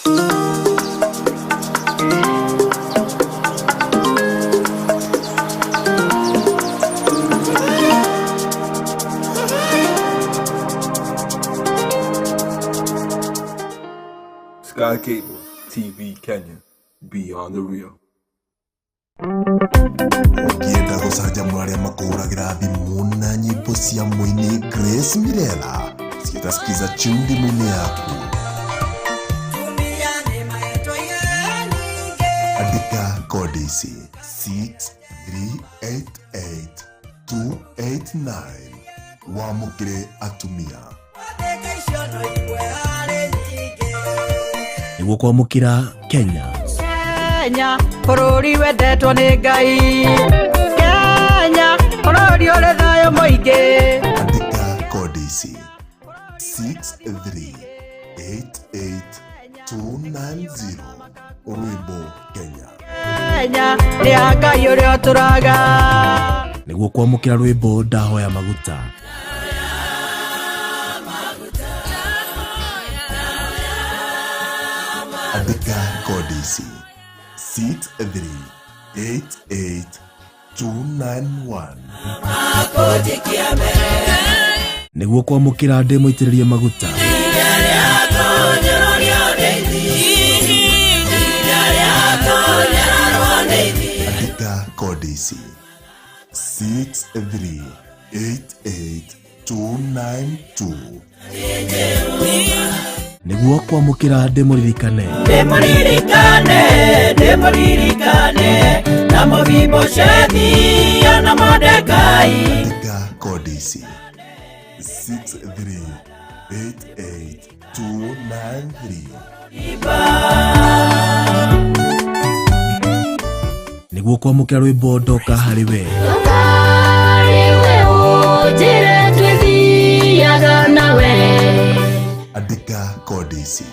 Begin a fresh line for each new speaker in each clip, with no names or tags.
Sky Cable TV Kenya, beyond the real.
Ũngĩenda gũcanjamũra arĩa makũhũragĩra thimũ na nyĩmbo cia mũini Grace Mirella ciĩta Skiza tune thimũ-inĩ yaku, andĩka kodi ici 6388289 wamũkĩre atumia.
Nĩguo kwamũkĩra Kenya.
Kenya bũrũri wendetwo nĩ Ngai, Kenya bũrũri ũrĩ thayũ mũingĩ.
Andĩka kodi ici 6388290 rwĩmbo Kenya.
Kenya nĩ ya Ngai ũrĩa ũtũraga.
Nĩguo kwamũkĩra rwĩmbo Ndahoya Maguta.
Andĩka kodi ici 6388291.
Nĩguo kwamũkĩra Ndĩ Mũitĩrĩrie Maguta.
Andĩka kodi ici 6388292.
Nĩguo kwamũkĩra Ndĩ Mũririkane.
Ndĩmũririkane, ndĩmũririkane na Mũbiboshethi na Mordekai.
Andĩka kodi ici 6388293.
Nĩguo kwamũkĩra rwĩmbo Ndoka Harĩ We.
Andĩka kodi ici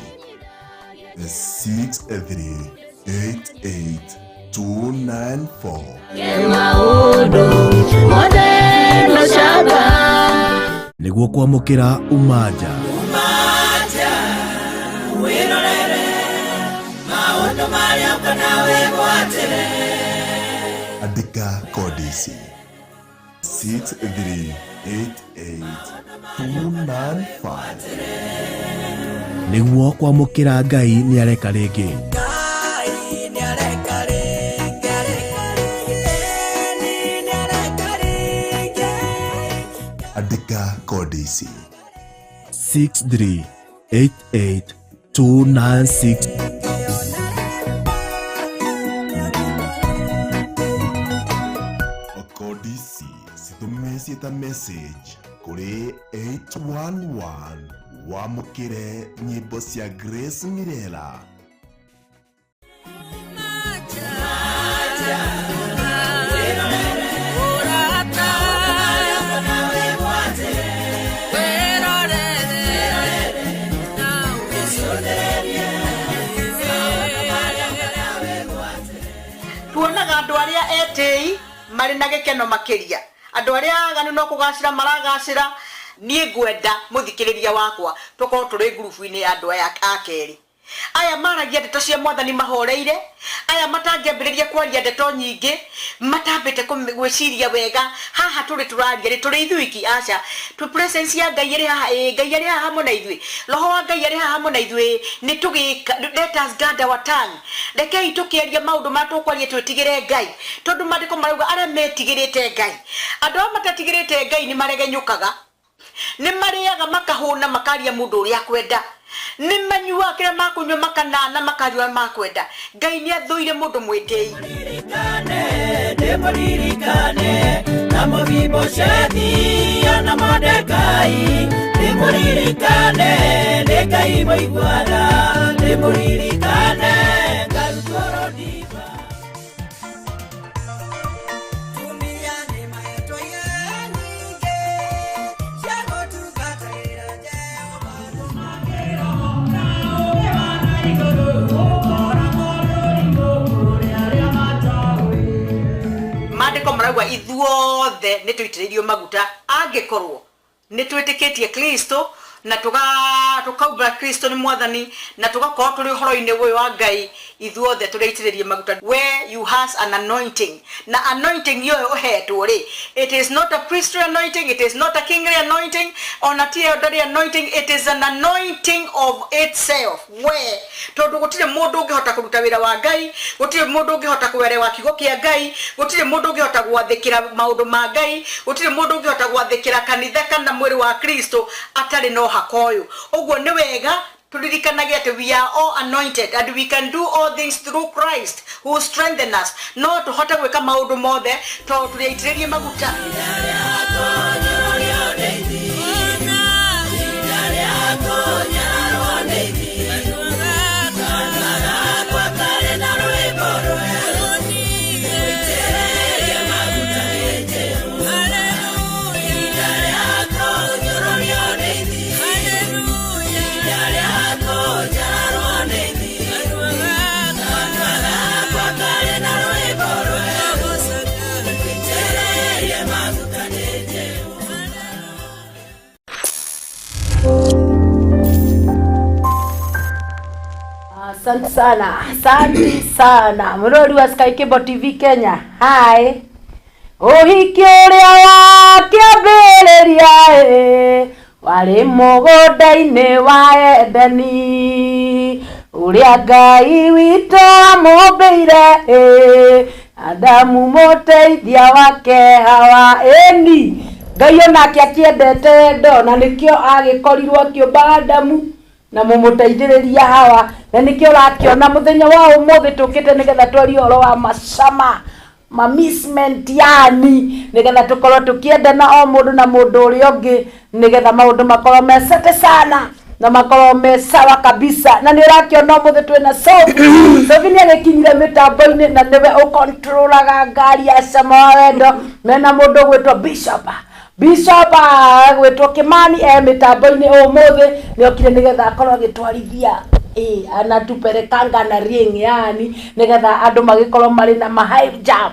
6388294.
Nĩguo kwamũkĩra Umaja.
Andĩka kodi ici 6388295.
Nĩguo kwamũkĩra Ngai Nĩ Areka Rĩngĩ.
Andĩka kodi ici
6388296.
Kodi ici citũme ciĩta message kũrĩ 811 wamũkĩre nyĩmbo cia Grace Mirella.
Tuonaga andũ arĩa etĩi marĩ na gĩkeno makĩria, andũ arĩa aganu no kũgacĩra maragacĩra. Niĩ ngwenda mũthikĩrĩria wakwa tũkorwo tũrĩ ngurubu-inĩ ya andũ aya a kerĩ, aya maragia ndeto cia Mwathani mahoreire, aya matangĩambĩrĩria kwaria ndeto nyingĩ matambĩte gwĩciria wega. Haha tũrĩ tũraria rĩ tũrĩ ithuiki? Aca, twĩ presence ya Ngai ĩrĩ haha. Ĩĩ, Ngai arĩ haha hamwe na ithuĩ, Roho wa Ngai arĩ haha hamwe na ithuĩ. Nĩ tũgĩka, let us guard our tongue. Rekei tũkĩaria maũndũ marĩa tũkwaria twĩtigĩre Ngai, tondũ Maandĩko marauga arĩa metigĩrĩte Ngai. Andũ arĩa matetigĩrĩte Ngai nĩ maregenyũkaga, nĩ marĩaga makahũna, makaria mũndũ ũrĩa akwenda, nĩ manyuaga kĩrĩa makũnyua makanana, makaria ũrĩa makwenda. Ngai nĩ athũire mũndũ mwĩtĩi.
Ndĩmũririkane na Mũbiboshethi na Mordekai, ndĩmũririkane nĩ Ngai mũiguana, ndĩmũririkane ngarutwo rũndimba.
Maandĩko marauga ithuothe nĩ tũitĩrĩirio maguta angĩkorwo nĩ twĩtĩkĩtie Kristo Na tũkaumbũra Kristo nĩ Mwathani, na tũgakorwo tũrĩ ũhoro-inĩ ũyũ wa Ngai, ithuothe tũrĩ aitĩrĩrie maguta. Where you has an anointing, na anointing ĩyo ũhetwo rĩ, it is not a priestly anointing, it is not a kingly anointing, ona ti elderly anointing, it is an anointing of itself. We tondũ gũtirĩ mũndũ ũngĩhota kũruta wĩra wa Ngai, gũtirĩ mũndũ ũngĩhota kũerewa kiugo kĩa Ngai, gũtirĩ mũndũ ũngĩhota gwathĩkĩra maũndũ ma Ngai, gũtirĩ mũndũ ũngĩhota gwathĩkĩra kanitha kana mwĩrĩ wa Kristo atarĩ na ũhaka ũyũ. Ũguo nĩ wega tũririkanage atĩ we are all anointed and we can do all things through Christ who strengthen us. No tũhote gwĩka maũndũ mothe tondũ tũrĩ aitĩrĩrie maguta.
Asante sana, asante sana mũrori wa Sky Cable TV Kenya. Hi. Ũhiki ũrĩa wa kĩambĩrĩria ĩ, warĩ mũgũnda-inĩ wa Edeni, ũrĩa Ngai witũ amũmbĩire ĩ, Adamu mũteithia wake Hawa. Ĩni Ngai onake akĩendete wendo, na nĩkĩo agĩkorirwo akĩũmba Adamu na mũmũteithĩrĩria Hawa, na nĩkĩo ũrakĩona mũthenya wa ũmũthĩ tũkĩte nĩgetha twarie ũhoro wa macama mamisment, yani nĩgetha tũkorwo tũkĩendana o mũndũ na mũndũ ũrĩa ũngĩ, nĩgetha maũndũ makorwo mesete sana na makorwo me sawa kabisa. Na nĩ ũrakĩona ũmũthĩ twĩna Sophie. Sophie nĩ agĩkinyire mĩtambo-inĩ na nĩwe ũkontrolaga ngari ya Cama wa Wendo, mena mũndũ ũgwĩtwo Bishop agwĩtwo Kimani e mĩtambo-inĩ ũmũthĩ. Nĩ okire nĩgetha akorwo agĩtwarithia, anatupelekanga na ring, yani nĩgetha andũ magĩkorwo marĩ na ma high jam,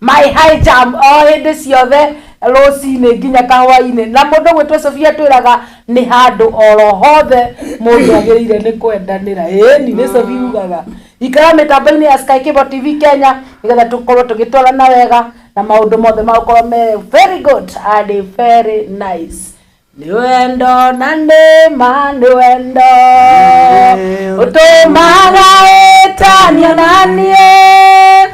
my high jam o hĩndĩ ciothe rũcinĩ nginya kahwainĩ. Na mũndũ gwĩtwo Sofia twĩraga nĩ handũ oro hothe mũndũ agĩrĩire nĩ kwendanĩra. Ĩni nĩ Sofia ugaga ikara mĩtambo-inĩ ya Sky Cable TV Kenya nĩgetha tũkorwo tũgĩtwarana wega na maũndũ mothe magũkorwo me very good and very nice. Nĩ wendo na nĩ ma, nĩ wendo ũtũmaga ĩtanio na niĩ,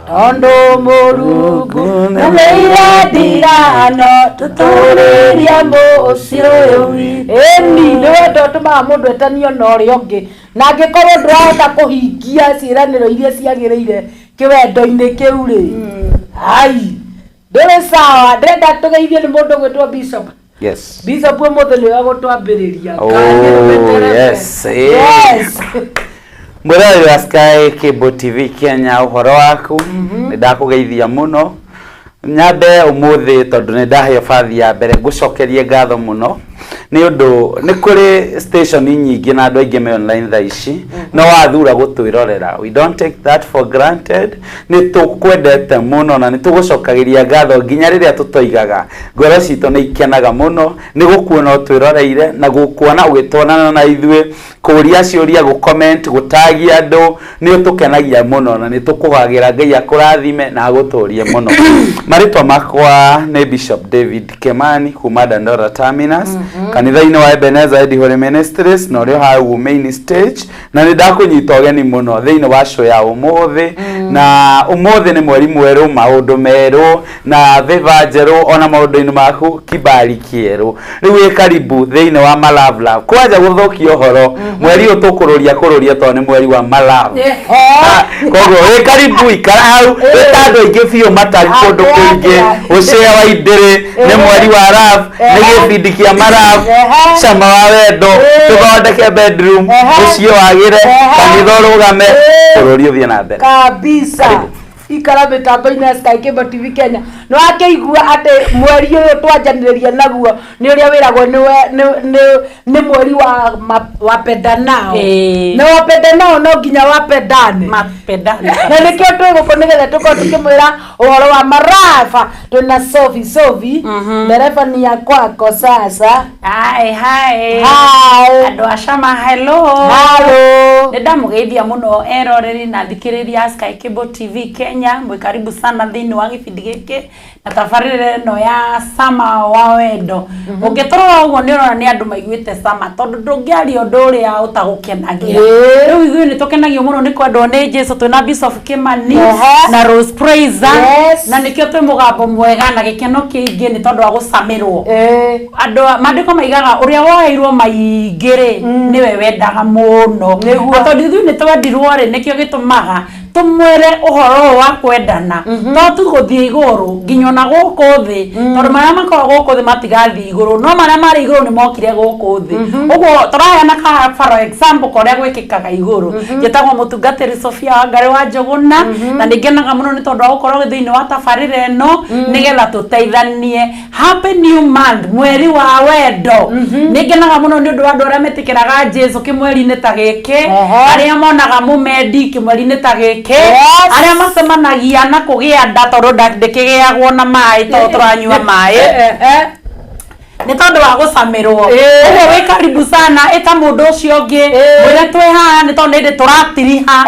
tondũ Mũrungu nĩire ndirano tũtũrĩria mũciĩ ũyũ. Ĩni nĩ wendo ũtũmaga mũndũ etanio na ũrĩa ũngĩ, na angĩkorwo ndũrahota kũhingia ciĩranĩro iria ciagĩrĩire kĩwendo-inĩ kĩu rĩ, ai ndũrĩ sawa. Ndĩrenda tũgeithio nĩ mũndũ ũgwĩtwo Bishop.
Yes.
Bishop ũmũthĩ nĩwe gũtwambĩrĩria.
Oh, yes.
Yes.
Mwĩroreri wa Sky Cable TV Kenya, ũhoro waku? Nĩ ndakũgeithia mũno. Nyambe ũmũthĩ tondũ nĩ ndaheo bathi ya mbere ngũcokerie ngatho mũno, nĩ ũndũ nĩ kũrĩ station nyingĩ na andũ aingĩ me online thaa ici, no wathura gũtwĩrorera. We don't take that for granted. Nĩ tũkwendete mũno na nĩ tũgũcokagĩria ngatho nginya rĩrĩa tũtoigaga. Ngoro citũ nĩ ikenaga mũno nĩ gũkuona ũtwĩroreire na gũkuona ũgĩtwarana na ithuĩ, kũria ciũria, gũ-comment, gũtagia andũ. Nĩ ũtũkenagia mũno na nĩ tũkũhagĩra Ngai akũrathime na agũtũrie mũno. Marĩtwa makwa nĩ Bishop David Kimani kuma Dandora Terminus, kanitha-inĩ wa Ebenezer Ed Holy Ministries, na ũrĩa hau main stage. Na nĩ ndakũnyita ũgeni mũno thĩinĩ wa show ya ũmũthĩ. Na ũmũthĩ nĩ mweri mwerũ, maũndũ merũ na favor njerũ, ona maũndũ-inĩ maku kibali kĩerũ. Rĩu wĩ karibu thĩinĩ wa ma love love. Kwanja gũthũkia ũhoro, mweri ũyũ tũkũrũria kũrũria tondũ nĩ mweri wa ma love. Koguo wĩ karibu, ikara hau, wĩta andũ aingĩ biũ matarĩ kũndũ kũingĩ, ũcĩa wa indĩrĩ. Nĩ mweri wa love, nĩ gĩbindi kĩa ma love, Cama wa Wendo. Tũthondeke bedroom, mũciĩ wagĩre, kanitha ũrũgame, bũrũri ũthiĩ na mbere.
Kabisa.
Karibu.
Ikara mĩtambo-inĩ ya Sky Cable TV Kenya. Nĩ wakĩigua atĩ mweri ũyũ twanjanĩrĩria naguo nĩ ũrĩa wĩragwo nĩ mweri wa wapendanao. Na wapendanao no nginya wapendane.
Mapendane.
Na nĩkĩo twĩ gũkũ nĩgetha tũkorwo tũkĩmwĩra ũhoro wa maraba. Twĩna Sophie. Sophie, ndereba ni ya kwako sasa.
Hi, hi.
Hi.
Andũ a Cama, hello.
Hello.
Nĩ ndamũgeithia mũno eroreri na thikĩrĩria a Sky Cable TV Kenya. Mwĩ karibu sana thĩinĩ wa gĩbindi gĩkĩ na tabarĩra ĩno ya Cama wa Wendo. Ũngĩtũrora ũguo nĩ ũrona nĩ andũ maiguĩte cama, tondũ ndũngĩaria ũndũ ũrĩa ũtagũkenagia. Rĩu ithuĩ nĩ tũkenagio mũno nĩ kwendwo nĩ Jesu. Twĩna Bishop Kimani na Rose Praiser, na nĩkĩo twĩ mũgambo mwega na gĩkeno kĩingĩ nĩ tondũ wa gũcamĩrwo. Andũ maandĩko maigaga ũrĩa woheirwo maingĩ rĩ, nĩwe wendaga mũno.
Nĩguo.
Na tondũ ithuĩ nĩ twendirwo rĩ, nĩkĩo gĩtũmaga tũmwĩre ũhoro ũyũ wa kwendana, to tu gũthiĩ igũrũ, nginya ona gũkũ thĩ, tondũ marĩa makoragwo gũkũ thĩ matigathiĩ igũrũ, no marĩa marĩ igũrũ nĩ mokire gũkũ thĩ. Ũguo tũraheana ka for example korĩa gwĩkĩkaga igũrũ. Njĩtagwo mũtungatĩri Sofia Wangari wa Njũgũna, na nĩ ngenaga mũno nĩ tondũ wa gũkorwo thĩinĩ wa tabarĩra ĩno nĩgetha tũteithanie. Happy new month, mweri wa wendo. Nĩ ngenaga mũno nĩ ũndũ wa andũ arĩa metĩkĩraga Jesu kĩmweri-inĩ ta gĩkĩ, arĩa monaga mũmendi kĩmweri-inĩ ta gĩkĩ, arĩa macemanagia na kũgĩa nda, tondũ nda ndĩkĩgĩagwo na maĩ, tondũ tũranyua maĩ nĩ tondũ wa gũcamĩrwo. Ũguo wĩ karibu sana, ĩta mũndũ ũcio ũngĩ, mwĩre twĩ haha nĩ tondũ nĩ hĩndĩ tũratiriha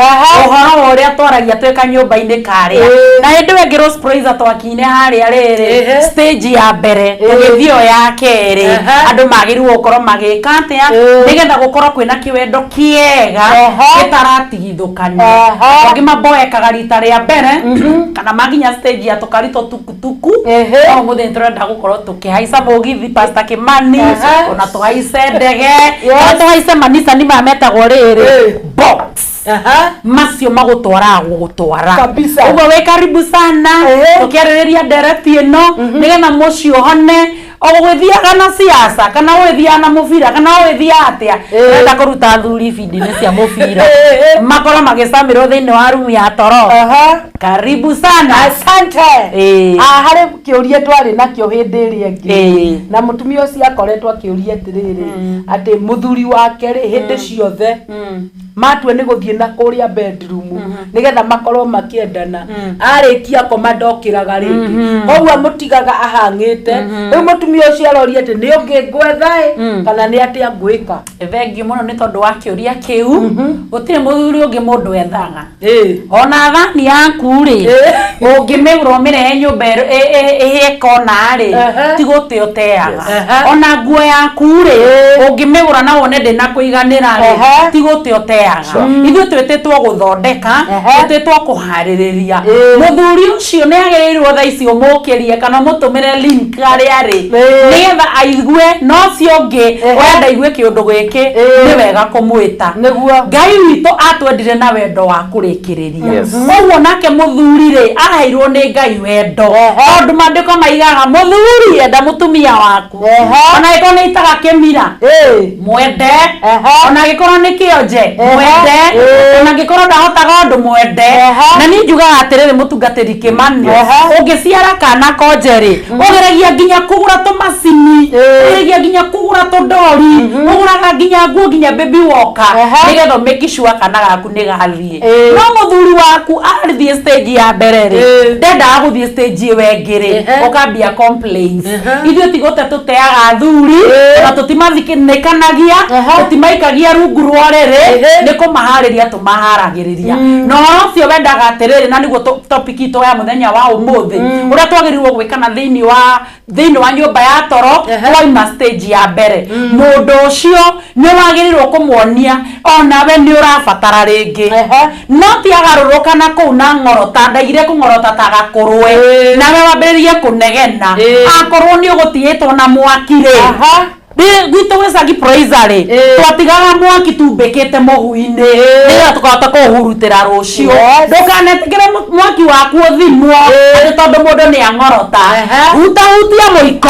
ũhoro wa ũrĩa twaragia twĩ kanyũmba-inĩ karĩa. Na hĩndĩ ĩyo ĩngĩ, Rose Praiser, twakinyire harĩa rĩrĩ stage ya mbere, tũgĩthiĩ ĩyo ya kerĩ. Andũ magĩrĩirwo gũkorwo magĩka atĩa nĩgetha gũkorwo kwĩna kĩwendo kĩega gĩtaratigithũkanio? Angĩ maboekaga rita rĩa mbere kana maginya stage ya tũkari tũtukutuku, no ũmũthĩ nĩ tũrenda gũkorwo tũkĩhaica mũgithi, Pastor Kimani, ona tũhaice ndege, ona tũhaice manicani maya metagwo rĩrĩ box, macio magũtwaraga gũgũtwara.
Kabisa.
Ũguo wĩ karibu sana, tũkĩarĩrĩria ndereti ĩno nĩgetha mũciĩ ũhone. O gũgĩthiaga na siasa kana gũgĩthiaga na mũbira kana gũgĩthiaga atĩa, tũrenda kũruta athuri ibindi-inĩ cia mũbira, makorwo magĩcamĩrwo thĩinĩ wa rumu ya toro. Karibu sana.
Asante. Ah, harĩ kĩũria twarĩ nakĩo hĩndĩ ĩrĩa ĩngĩ, na mũtumia ũcio akoretwo akĩũria atĩrĩrĩ, atĩ mũthuri wake rĩ, hĩndĩ ciothe matue nĩ gũthiĩ na kũrĩa bedroom nĩgetha makorwo makĩendana, arĩkia koma ndokĩraga rĩngĩ, koguo amũtigaga ahang'ĩte. Rĩu mũtumia ũcio aroria atĩ nĩ ũngĩ ngwetha ĩ, kana nĩ atĩa ngwĩka?
Thengiũ mũno nĩ tondũ wa kĩũria kĩu. Gũtirĩ mũthuri ũngĩ mũndũ ethaga. Ona thani yaku rĩ, ũngĩmĩgũra ũmĩrehe nyũmba ĩhĩe kona rĩ, ti gũte ũteaga. Ona nguo yaku rĩ, ũngĩmĩgũra na wone ndĩna kũiganĩra rĩ, ti gũte ũteaga. Ithuĩ twĩtĩtwo gũthondeka, twĩtĩtwo kũharĩrĩria. Mũthuri ũcio nĩ agĩrĩirwo thaa ici ũmũkĩrie kana ũmũtũmĩre link harĩa arĩ nĩgetha aigue, no ũcio ũngĩ wenda aigue kĩũndũ gĩkĩ, nĩ wega kũmwĩta.
Nĩguo.
Ngai witũ atwendire na wendo wa kũrĩkĩrĩria. Ũguo nake mũthuri rĩ, aheirwo nĩ Ngai wendo, tondũ maandĩko maigaga mũthuri enda mũtumia waku, ona angĩkorwo nĩ itaga kĩmira, mwende, ona angĩkorwo nĩ kĩonje, mwende, ona angĩkorwo ndahotaga ũndũ, mwende. Na niĩ njugaga atĩrĩrĩ, mũtungatĩri Kĩmani, ũngĩciara kana konje rĩ, ũgeragia nginya kũgũra tũmacini, ũgeragia nginya kũgũra tũndori, ũgũraga nginya nguo, nginya baby walker, nĩgetha make sure kana gaku nĩ gathiĩ. No mũthuri waku athiĩ stage ya mbere rĩ, ndendaga gũthiĩ stage ĩyo ĩngĩ rĩ, ũkambia complaints. Ithuĩ ti gũte tũteaga athuri, ona tũtimathinĩkanagia, tũtimaikagia rungu rwa ũrĩrĩ, nĩ kũmaharĩria tũmaharagĩrĩria. Na ũhoro ũcio wendaga atĩrĩrĩ, na nĩguo topic itũ ya mũthenya wa ũmũthĩ, ũrĩa twagĩrĩirwo gwĩkana thĩinĩ wa nyũmba ya toro twaima stage ya mbere. Mũndũ ũcio nĩ wagĩrĩirwo kũmuonia onawe nĩ ũrabatara rĩngĩ, no ti agarũrũka na kũu na ng'orota ndaigire kũng'orota ta gakũrwe, nawe wambĩrĩrie kũnegena. Akorwo nĩ ũgũtigĩtwo na mwaki rĩ, gwitũ gwĩcagi Praiser rĩ, twatigaga mwaki tumbĩkĩte mũhu-inĩ nĩgetha tũkahota kũũhurutĩra rũciũ. Ndũkanetĩkĩre mwaki waku ũthimwo atĩ tondũ mũndũ nĩ ang'orota. Hutahutia mũiko,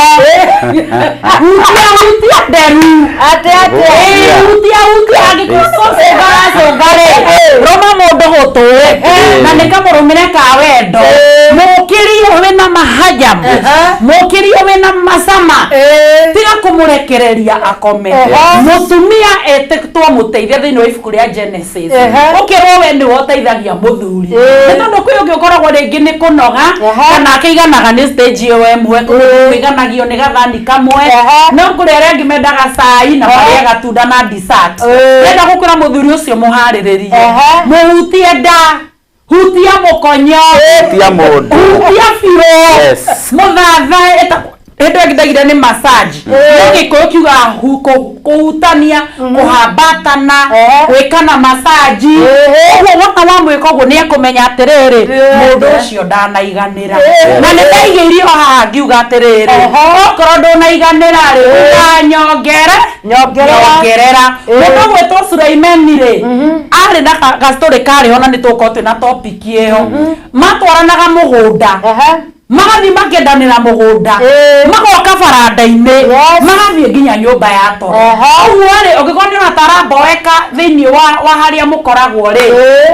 hutia hutia nderu.
Atĩ atĩ?
Ĩĩ, hutia hutia. Angĩkorwo gũcũnga ũracũnga rĩ, rũma mũndũ gũtũ na nĩ kamũrũmĩre ka wendo, mũkĩrie wĩna mahanjũ. Mũcanjam, mũkĩrie wĩna macama, tiga kũmũrekereria akome. Mũtumia etĩtwo mũteithia thĩinĩ wa ibuku rĩa Genesis, ũkĩrwo we nĩwe ũteithagia mũthuri, nĩ tondũ kwĩ ũngĩ ũkoragwo rĩngĩ nĩ kũnoga kana akĩiganaga nĩ stage ĩyo ĩmwe, kũiganagio nĩ gathani kamwe, no kũrĩ arĩa angĩ mendaga cai na marĩe gatunda na dessert. Ndĩrenda gũkwĩra mũthuri ũcio mũharĩrĩrie, mũhutie nda, hutia mũkonyo,
Tia mũndũ.
Hutia biũ. Mũthathae hĩndĩ ĩyo ndaigire nĩ massage, no Gĩkũyũ kiugaga kũhutania, kũhambatana, gwĩkana massage. Ũguo wona wamwĩka ũguo, nĩ ekũmenya atĩrĩrĩ, mũndũ ũcio ndanaiganĩra. Na nĩ ndaigĩirio haha ngiuga atĩrĩrĩ, okorwo ndũnaiganĩra rĩ, ũkanyongere
Nyongerera.
Nyongerera. Mũndũ ũgwĩtwo Sulaimeni rĩ, arĩ na gastorĩ karĩ ho, na nĩ tũgũkorwo twĩna topic ĩyo. Matwaranaga mũgũnda, magathiĩ makendanĩra mũgũnda, magoka baranda-inĩ, magathiĩ nginya nyũmba ya toro. Ũguo rĩ, ũngĩkorwo nĩ ũratara mboeka thĩinĩ wa harĩa mũkoragwo rĩ,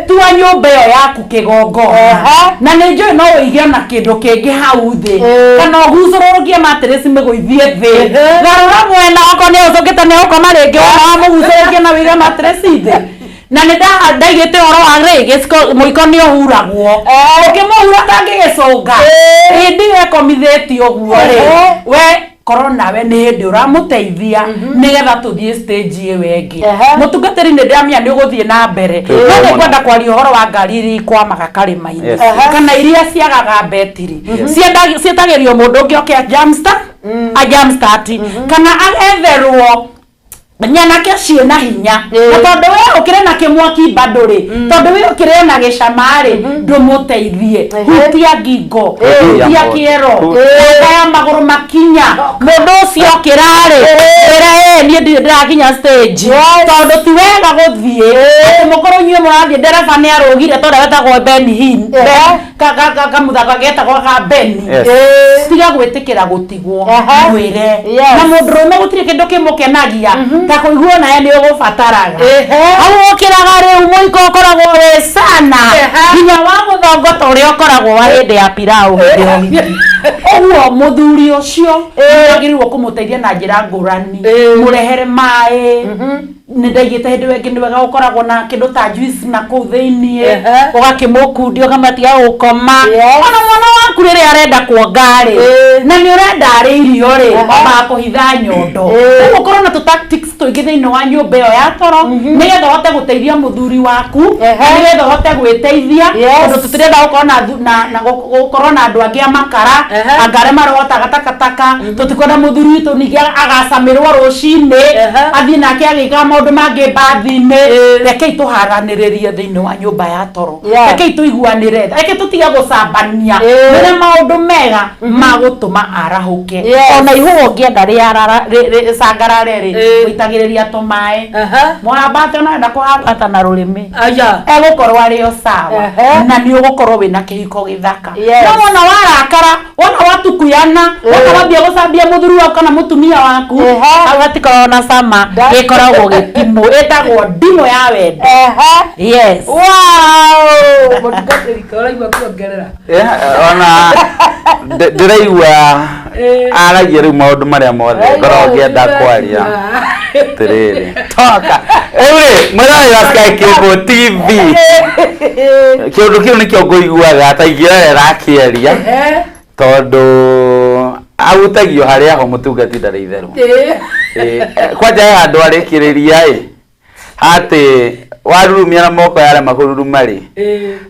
tua nyũmba ĩyo yaku kĩgongona. Na nĩ njũĩ no ũige ona kĩndũ kĩngĩ hau thĩ, kana ũgucũrũrũkie mattress mĩgũithie thĩ, garũra mwena, okorwo nĩ ũcũkĩte nĩ ũkoma rĩngĩ, wona wamũgucũrũkia na ũige mattress thĩ. Na nĩ ndaigĩte ũhoro wa rĩ gĩciko, mũiko nĩ ũhuragwo, ũkĩmũhura ndangĩgĩcũnga hĩndĩ ĩyo ekomithĩtie. Ũguo rĩ, we korwo nawe nĩ hĩndĩ ũramũteithia nĩgetha tũthiĩ stage ĩyo ĩngĩ. Mũtungatĩri, nĩ ndĩramenya nĩ ũgũthiĩ na mbere, no nĩ ngwenda kwaria ũhoro wa ngari iria ikwamaga karĩma-inĩ kana iria ciagaga betiri. Cietagĩrio mũndũ ũngĩ oke a jumpstart kana agetherwo nyanake ciĩna hinya. Na tondũ we ũkĩrĩ na kĩmwaki bado rĩ, tondũ we ũkĩrĩ ona gĩcama rĩ, ndũmũteithie. Hutia ngingo, hutia kĩero, nanga ya magũrũ, makinya mũndũ ũcio okĩra-rĩ, ĩra ĩ niĩ ndirĩ ndĩrakinya stage, tondũ ti wega gũthiĩ atĩ mũkorwo inyuĩ mũrathiĩ, ndereba nĩ arũgire ta ũrĩa wetagwo Benny Hinn, kamũthako getagwo ga Benny. Tiga gwĩtĩkĩra gũtigwo, mwĩre. Na mũndũrũme gũtirĩ kĩndũ kĩmũkenagia ta kũiguo nawe nĩ ũgũbataraga. Hau ũkĩraga rĩu, mũiko ũkoragwo wĩ sana nginya wa mũthongota ũrĩa ũkoragwo wa hĩndĩ ya pilau, hĩndĩ ya ũhiki. Ũguo mũthuri ũcio nĩwagĩrĩirwo kũmũteithia na njĩra ngũrani, mũrehere maĩ. Nĩ ndaigĩte hĩndĩ ĩyo ĩngĩ nĩ wega gũkoragwo na kĩndũ ta juice na kũu thĩiniĩ, ũgakĩmũkundia, ũkamatiga gũkoma. Ona mwana waku rĩrĩa arenda kuonga rĩ, na nĩ ũrenda arĩ irio rĩ, wambaga kũhitha nyondo. Ũguo ũkorwo na tũ tactics tũingĩ thĩinĩ wa nyũmba ĩyo ya toro, nĩgetha ũhote gũteithia mũthuri waku na nĩgetha ũhote gwĩteithia, tondũ tũtirenda gũkorwo na gũkorwo na andũ angĩ a makara, anga arĩa marogotaga takataka. Tũtikwenda mũthuri witũ ningĩ agacamĩrwo rũcinĩ, athiĩ nake agĩkaga maũndũ mangĩ mbathi-inĩ. Rekei tũharanĩrĩrie thĩinĩ wa nyũmba ya toro. Rekei tũiguanĩre, reke tũtige gũcambania rĩrĩa maũndũ mega magũtũma arahũke. Ona ihũa ũngĩenda rĩcangarare rĩ, ũitagĩrĩria tũmaĩ, mũhambate, ona wenda kũhambata na rũrĩmĩ, egũkorwo arĩ o sawa, na nĩ ũgũkorwo wĩna kĩhiko gĩthaka. No wona warakara, wona watukuyana, wona wambia gũcambia mũthuri waku kana mũtumia waku, hau hatikoragwo na cama, gĩkoragwo gĩtimũ, ĩtagwo ndimũ ya wendo. Yes.
Wow, mũtungatĩri, ũraigua kuongerera?
Yeah, ona ndĩraigua aragia rĩu maũndũ marĩa mothe ngoragwo ngĩenda kwaria. Atĩrĩrĩ, toka rĩu rĩ, mwĩroreri wa Sky Cable TV, kĩũndũ kĩu nĩkĩo ngũiguaga ta ingĩrorera akĩaria, tondũ ahutagio harĩa ho mũtungati ndarĩ itherũ. Kwanja he handũ arĩkĩrĩria ĩ atĩ warurumia na moko yarema kũruruma rĩ,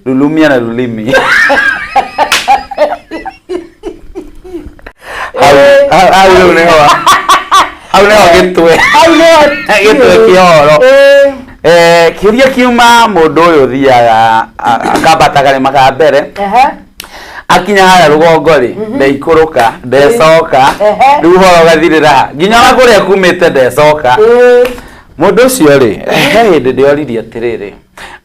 rurumia na rũrĩmĩ. Hau rĩu nĩho, hau nĩho gĩtwe, gĩtwe kĩa ũhoro. Kĩũria kiuma mũndũ ũyũ ũthiaga akambata karĩma ka mbere, akinya harĩa rũgongo rĩ, ndeikũrũka, ndecoka. Rĩu ũhoro ũgathirĩra ha? Nginya ona kũrĩa kumĩte ndecoka mũndũ ũcio rĩ. He hĩndĩ ndĩoririe atĩrĩrĩ,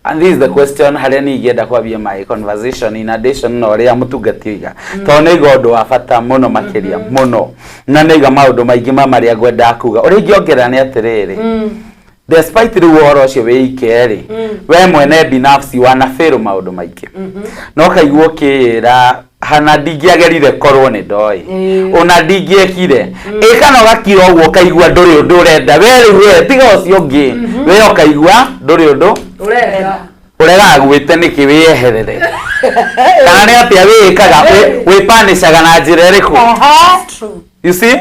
and this is the question harĩa niĩ ingĩenda kwambia my conversation in addition na ũrĩa mũtungati oiga, tondũ nĩ aiga ũndũ wa bata mũno makĩria mũno, na nĩ aiga maũndũ maingĩ ma marĩa ngwendaga kuga. Ũrĩa ingĩongerera nĩ atĩrĩrĩ, despite rĩu ũhoro ũcio wĩike rĩ, we mwene binafsi wanabĩrwo maũndũ maingĩ, no kaigua ũkĩĩra Hana ndingĩagerire korwo nĩ ndoĩ ona ndingĩekire ĩ kana ũgakira ũguo ũkaigua ndũrĩ ũndũ ũrenda we rĩu we tiga ũcio ũngĩ we ũkaigua ndũrĩ ũndũ
Ũrenda.
Ũregaga gwĩte nĩkĩ wĩyeherere kana nĩ atĩa wĩĩkaga wĩpanicaga na njĩra ĩrĩkũ? You see,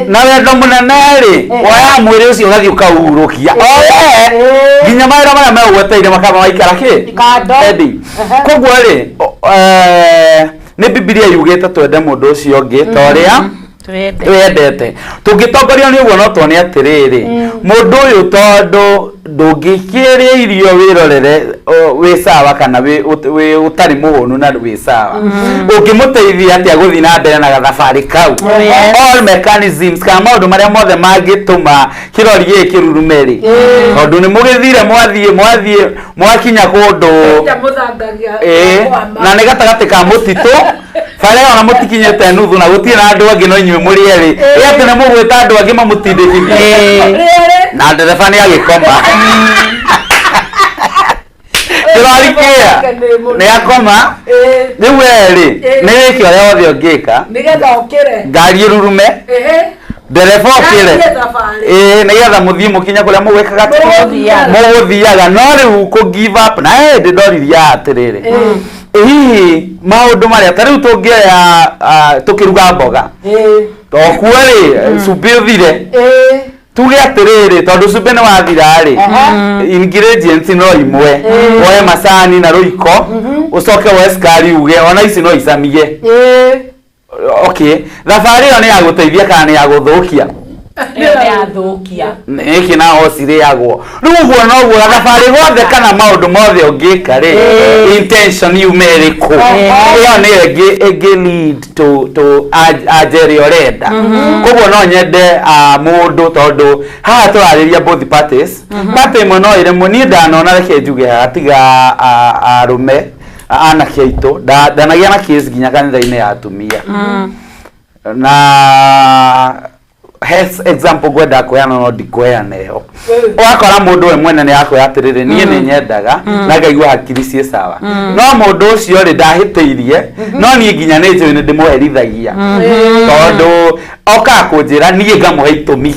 na wendo mũnene rĩ woyaga mwĩrĩ ũcio ũgathiĩ ũkauhurũkia o we nginya mawĩra marĩa megweteire makamba maikara kĩ
Kando.
Eddie. Koguo rĩ nĩ Bibilia yugĩte twende mũndũ ũcio ũngĩ ta ũrĩa twendete. Tũngĩtongorio nĩ ũguo no tuone atĩrĩrĩ, mũndũ ũyũ tondũ ndũngĩkĩrĩa irio wĩrorere wĩ sawa kana wĩ ũtarĩ mũhũnu na wĩ sawa, ũngĩmũteithia atĩa gũthiĩ na mbere na gathabarĩ kau? All mechanisms kana maũndũ marĩa mothe mangĩtũma kĩrori gĩkĩ kĩrurume rĩ, tondũ nĩ mũgĩthire mwathiĩ mwakinya kũndũ ĩĩ na nĩ gatagatĩ ka mũtitũ bara ĩyo, na mũtikinyĩte nuthu na gũtirĩ na andũ angĩ no inyuĩ mũrĩ erĩ, ĩ atĩ nĩ mũgwĩta andũ angĩ mamũtindĩkithie na ndereba nĩ agĩkoma kĩrori kĩa nĩ akoma rĩu werĩ nĩ wĩke ũrĩa wothe ũngĩka
Nĩgetha ũkĩre.
Ngari ĩrurume, ndereba ũkĩre.
Athiĩ thabarĩ.
Ĩĩ, nĩgetha mũthiĩ mũkinye kũrĩa mũgwĩkaga
Mũgũthiaga.
Mũgũthiaga no rĩu kũ give up na hĩndĩ ndoririe atĩrĩrĩ, hihi maũndũ marĩa ta rĩu tũngĩoya tũkĩruga mboga tokuo rĩ, cumbĩ ũthire, tuge atĩrĩrĩ, tondũ cumbĩ nĩ wathira rĩ, ingredients no imwe, woe macani na rũiko, ũcoke woe cukari, uge ona ici no icamie. Okay, thabarĩ ĩyo nĩ ya gũteithia kana nĩ ya gũthũkia?
Ĩyo nĩ yathũkia.
Nĩkĩ na o cirĩagwo rĩu ũguo noguo gathabarĩ gothe kana maũndũ mothe ũngĩka rĩ, intention yume ĩrĩkũ, ĩyo nĩyo ĩngĩ lead to anja ĩrĩa ũrenda. Koguo no nyende mũndũ, tondũ haha tũrarĩria both parties, party ĩmwe no ĩremwo. Niĩ ndanona, reke njuge haha, tiga arũme anake aitũ, ndanagĩa na case nginya kanitha-inĩ ya atumia na he example ngwenda kũheana no ndikũheana ĩyo. Ũgakora mũndũ we mwene nĩ akwĩra atĩrĩrĩ, niĩ nĩ nyendaga na ngaigua hakiri ciĩ sawa, no mũndũ ũcio rĩ ndahĩtĩirie, no niĩ nginya nĩ njũĩ nĩ ndĩmũherithagia tondũ okaga kũnjĩra niĩ ngamũhe itũmi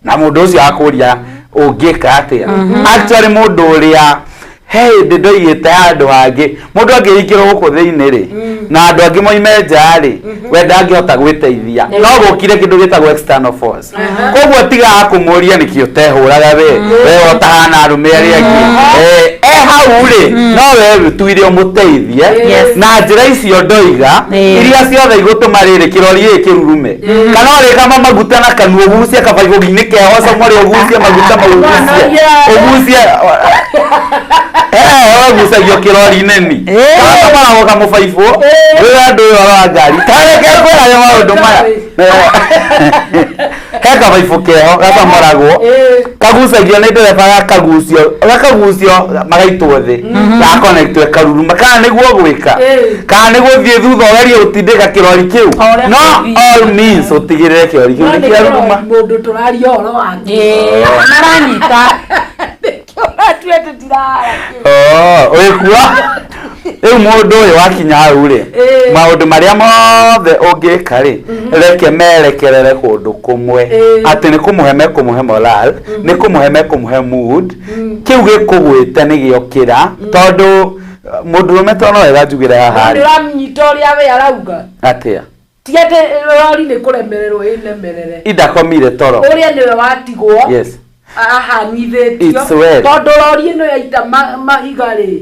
na mũndũ ũcio akũria ũngĩka atĩa. Actually mũndũ ũrĩa he hĩndĩ ndoigĩte handũ hangĩ, mũndũ angĩhingĩrwo gũkũ thĩinĩ rĩ na andũ angĩ moime nja rĩ, we ndangĩhota gwĩteithia, no gũkire kĩndũ gĩtagwo external force. Koguo tigaga kũmũria nĩkĩ ũtehũraga we ũtahana arũme arĩa angĩ. E hau rĩ, no we wĩtuire ũmũteithie na njĩra icio ndoiga iria ciothe igũtũma rĩrĩ kĩrori gĩkĩ kĩrurume, kana ũrĩkama maguta na kanua, ũgucie kabaibũ-inĩ keho, ũcomore, ũgucie maguta mau, ũgucie ũgucie, wegucagio kĩrori-inĩ ni kana kamoragwo kamũbaibũ wĩ andũ ũyũ wa ngari tareke kwĩrayo maũndũ maya. He kabaibũ keho gacomoragwo kagucagio nĩ ndereba, gakagucio magaitwo thĩ, gakonectwo karuruma, kana nĩguo gwĩka kana nĩ gũthiĩ thutha ũgerie gũtindĩka kĩrori kĩu,
Ũrĩa
no
gũthiĩ.
All means ũtigĩrĩre kĩrori kĩu nĩ kĩaruruma.
Mũndũ tũraria ũhoro wake.
Maranyita.
Ũratue tũtirara.
Oh, wĩkuo rĩu mũndũ ũyũ wakinya hau rĩ, maũndũ marĩa mothe ũngĩka rĩ, reke merekerere kũndũ kũmwe, atĩ nĩ kũmũhe mekũmũhe moral, nĩ kũmũhe mekũmũhe mood, kĩu gĩkũgwĩte nĩ gĩokĩra, tondũ mũndũrũme to no wega njugĩre haha
Nĩ
rĩ
ũramnyita ũrĩa we arauga.
Atĩa?
Ti atĩ rori nĩ kũremererwo ĩnemerere.
Indakomire toro.
Ũrĩa nĩwe watigwo ahang'ithĩtio.
It's well.
Tondũ rori ĩno yaita mahiga rĩ,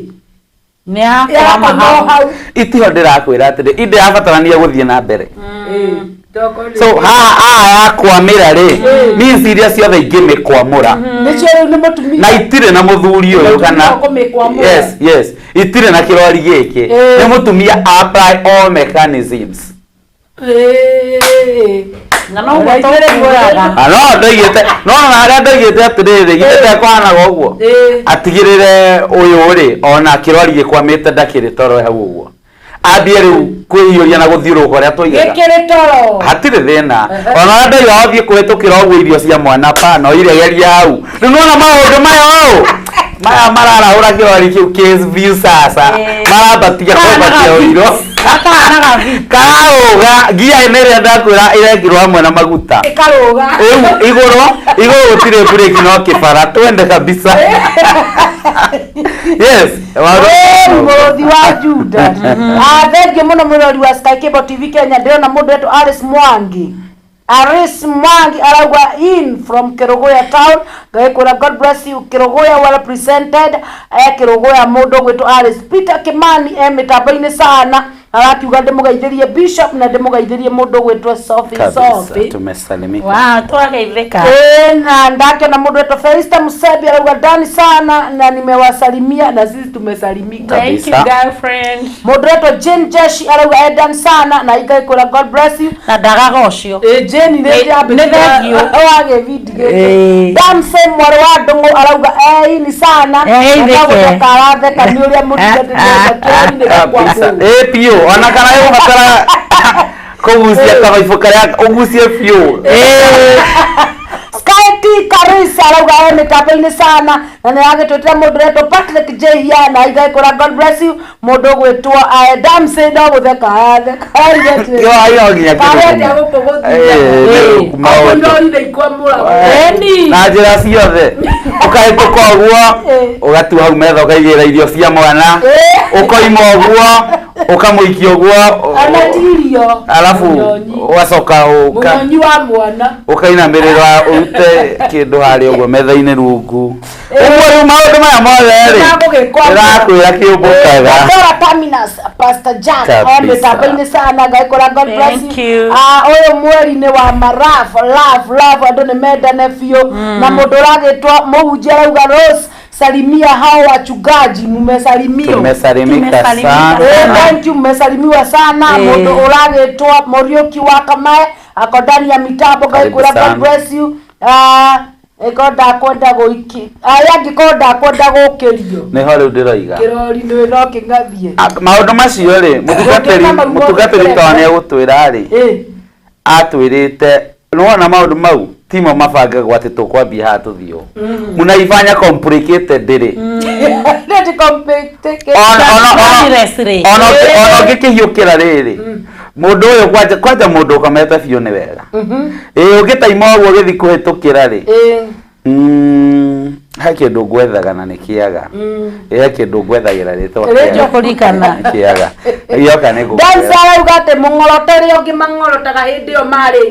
Nĩ yakwama
yakwama
hau.
hau.
Itiho ndĩrakwĩra atĩrĩ indĩrabatarania gũthiĩ na mbere.
Ĩĩ, tokorwo nĩ-
So haha haha yakwamĩra rĩ, means iria ciothe ingĩmĩkwamũra
nĩcio rĩu nĩ mũtumia
na itirĩ na mũthuri ũyũ kana
Mũtumia ũkũmĩkwamũra.
Yes, itirĩ na kĩrori gĩkĩ, nĩ mũtumia apply all mechanisms.
Ĩĩ.
Na noguo tũkuaga.
Ah, no ndoigĩte no na harĩa ndoigĩte atĩrĩrĩ githĩ tekũhanaga ũguo, atigĩrĩre ũyũ rĩ ona kĩrori gĩkwamĩte ndakĩrĩ toro hau ũguo, ambie rĩu kwĩhiũria na gũthiũrũrũka ũrĩa tũigaga.
Gĩkĩrĩ toro.
Hatirĩ thĩna ona ũrĩa ndoiga wathiĩ kũhĩtũkĩra ũguo irio cia mwana pa no iregeria hau rĩu nĩwona maũndũ maya ũũ maya mararahũra kĩrori kĩu kĩ view sasa marambatia kwambatia ũiro.
Gakahanaga vi.
Kararũga ngia ĩno ĩrĩa ndakwĩra ĩrekirwo hamwe na maguta.
Ĩkarũga.
Rĩu igũrũ igũrũ gũtirĩ breki no kĩbara twende kabisa. Yes.
Ĩĩ, mũrũthi wa Juda. Ah, thengiũ mũno mwĩrori wa Sky Cable TV Kenya. Ndĩrona mũndũ wetwo Alice Mwangi. Alice Mwangi arauga in from Kerugoya town. Ngakwĩra God bless you Kerugoya, well presented. Kerugoya mũndũ ũgwĩtwo Alice. Peter Kimani e mĩtambo-inĩ sana, arakiuga ndĩmũgeithĩrie Bishop na ndĩmũgeithĩrie mũndũ ũgwĩtwo Sophie.
Kabisa
Sophie.
tumesalimika.
Wow, twageithĩka.
Ĩĩ, na ndakĩona mũndũ wetwo Felista Musebi arauga ndani sana na nimewasalimia, na sisi tumesalimika.
Thank you,
Kabisa.
girlfriend.
Mũndũ wetwo Jane Jeshi arauga endan sana na ikaikũra God bless you.
Na ndagaga ũcio.
Ĩ, Jane nĩ
Nĩ thengiũ.
wa gĩbindi gĩkĩ.
Ĩĩ.
Damse mwarĩ wa Ndũng'ũ arauga eini sana.
Egeithĩke.
Agagũtheka aratheka nĩ ũrĩa mũtungatĩri kĩrainĩ
Kabisa. Ĩ biũ ona kana ĩgũbatara kũgucia kabaibũ karĩa ũgucie biũ.
Sky T Karisa arauga e mĩtambo-inĩ sana na nĩ agĩtwĩtĩra mũndũ ũretwo Patrick J na igaikũra God bless you. Mũndũ ũgwĩtwo Damse no gũtheka aratheka.
Yo ayo nginya
Karete
kĩrũgamo.
gũkũ
Ĩ,
gũthiĩ.
maũndũ.
Ĩni.
Na njĩra ciothe ũkahĩtũka ũguo ũgatua hau metha ũkaigĩrĩra irio cia mwana ũkoima ũguo ũkamũikia ũguo
Ana ti irio.
Alafu
Mũnyonyi.
ũgacoka ũka
Mũnyonyi wa mwana.
ũkainamĩrĩra ũrute kĩndũ harĩa ũguo metha-inĩ rungu ũguo. Rĩu maũndũ maya mothe rĩ ndĩrakwĩra kĩũmbũkaga.
Pandora Terminus, Pastor Jack
Kabisa.
e mĩtambo-inĩ sana, ngaikũra God bless
Thank
you.
you.
Ah, ũyũ mweri nĩ wa maraf love love, andũ nĩ mendane biũ. Na mũndũ ũragĩtwo mũhunjia arauga Rose, salimia hao wachungaji, mumesalimio.
Tumesalimika
Tumesalimika.
sana.
Thank you, mmesalimiwa sana. Mũndũ ũragĩtwo Mũriũki wa Kamae ako ndani ya mitambo,
Karibu
ngaikũra God
sana.
bless you. Ah, ĩkorwo ndakwenda gũiki aya, angĩkorwo ndakwenda gũkĩrio
Nĩho rĩu ndĩroiga.
kĩrori nĩ no kĩng'athie.
Ah, maũndũ macio rĩ, mũtungatĩri
Ũngĩka maruo
mũtungatĩri
ũkĩreka.
tondũ nĩ egũtwĩra rĩ,
Ĩ.
atwĩrĩte nĩwona maũndũ mau timo mabangagwo atĩ tũkwambia haha tũthiĩ ũũ, mũnaifanya complicated rĩ.
Nĩ ti complicated.
Ona rĩ.
Ona ũngĩkĩhiũkĩra rĩrĩ mũndũ ũyũ kwanja kwanja mũndũ ũkomete biũ nĩ wega ĩĩ ũngĩtaima ũguo ũgĩthiĩ kũhĩtũkĩra rĩ.
Ĩ.
He kĩndũ ngwethaga na nĩ kĩaga. Ĩ, he kĩndũ ngwethagĩra rĩtwa
Rĩtwa
kĩaga.
kũririkana.
Nĩ kĩaga gĩoka nĩ
Dansa
ngũkwĩra.
arauga atĩ mũng'oroto ũrĩa ũngĩ mang'orotaga hĩndĩ ĩyo marĩ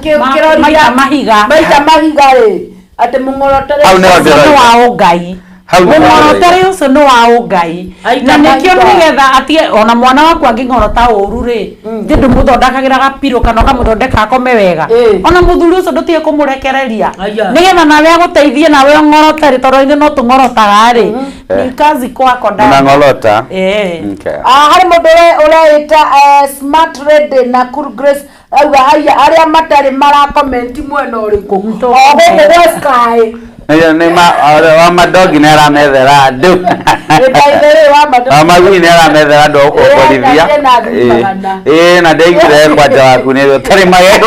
kĩrori
Maita mahiga.
Maita mahiga rĩ, atĩ mũng'oroto
Hau nĩho
Ũcio nĩ
ndĩroiga.
wa ũngai.
Hau nĩho
Mũng'orotere
ndĩroiga.
ũcio nĩ wa ũngai
Aita
na nĩkĩo
mahiga.
nĩgetha atige ona mwana waku angĩng'orota ũru rĩ, thĩ ndũmũthondekagĩra gapirũ kana ũkamũthondeka akome wega.
Ĩ.
Ona mũthuri ũcio ndũtige kũmũrekereria
Aya.
nĩgetha nawe agũteithie nawe ũng'orote rĩ, tondũ ithuĩ no tũng'orotaga rĩ, ni kazi kwako ndani.
Mũnang'orota.
Ĩ.
Okay.
Ah, harĩ mũndũ ũreĩta Smart Ready na Cool Grace auga haya arĩa matarĩ marakomenti mwena ũrĩkũ o gũkũ gwa Sky.
Nĩ wa madogi nĩ aramethera andũ.
Ĩ, by the way, wa madogi.
Wa magui nĩ aramethera andũ a gũkomborithia.
Ĩ, na ngiri magana.
Ĩ, na ndaiguire kwanja waku nĩ ũtarĩ magego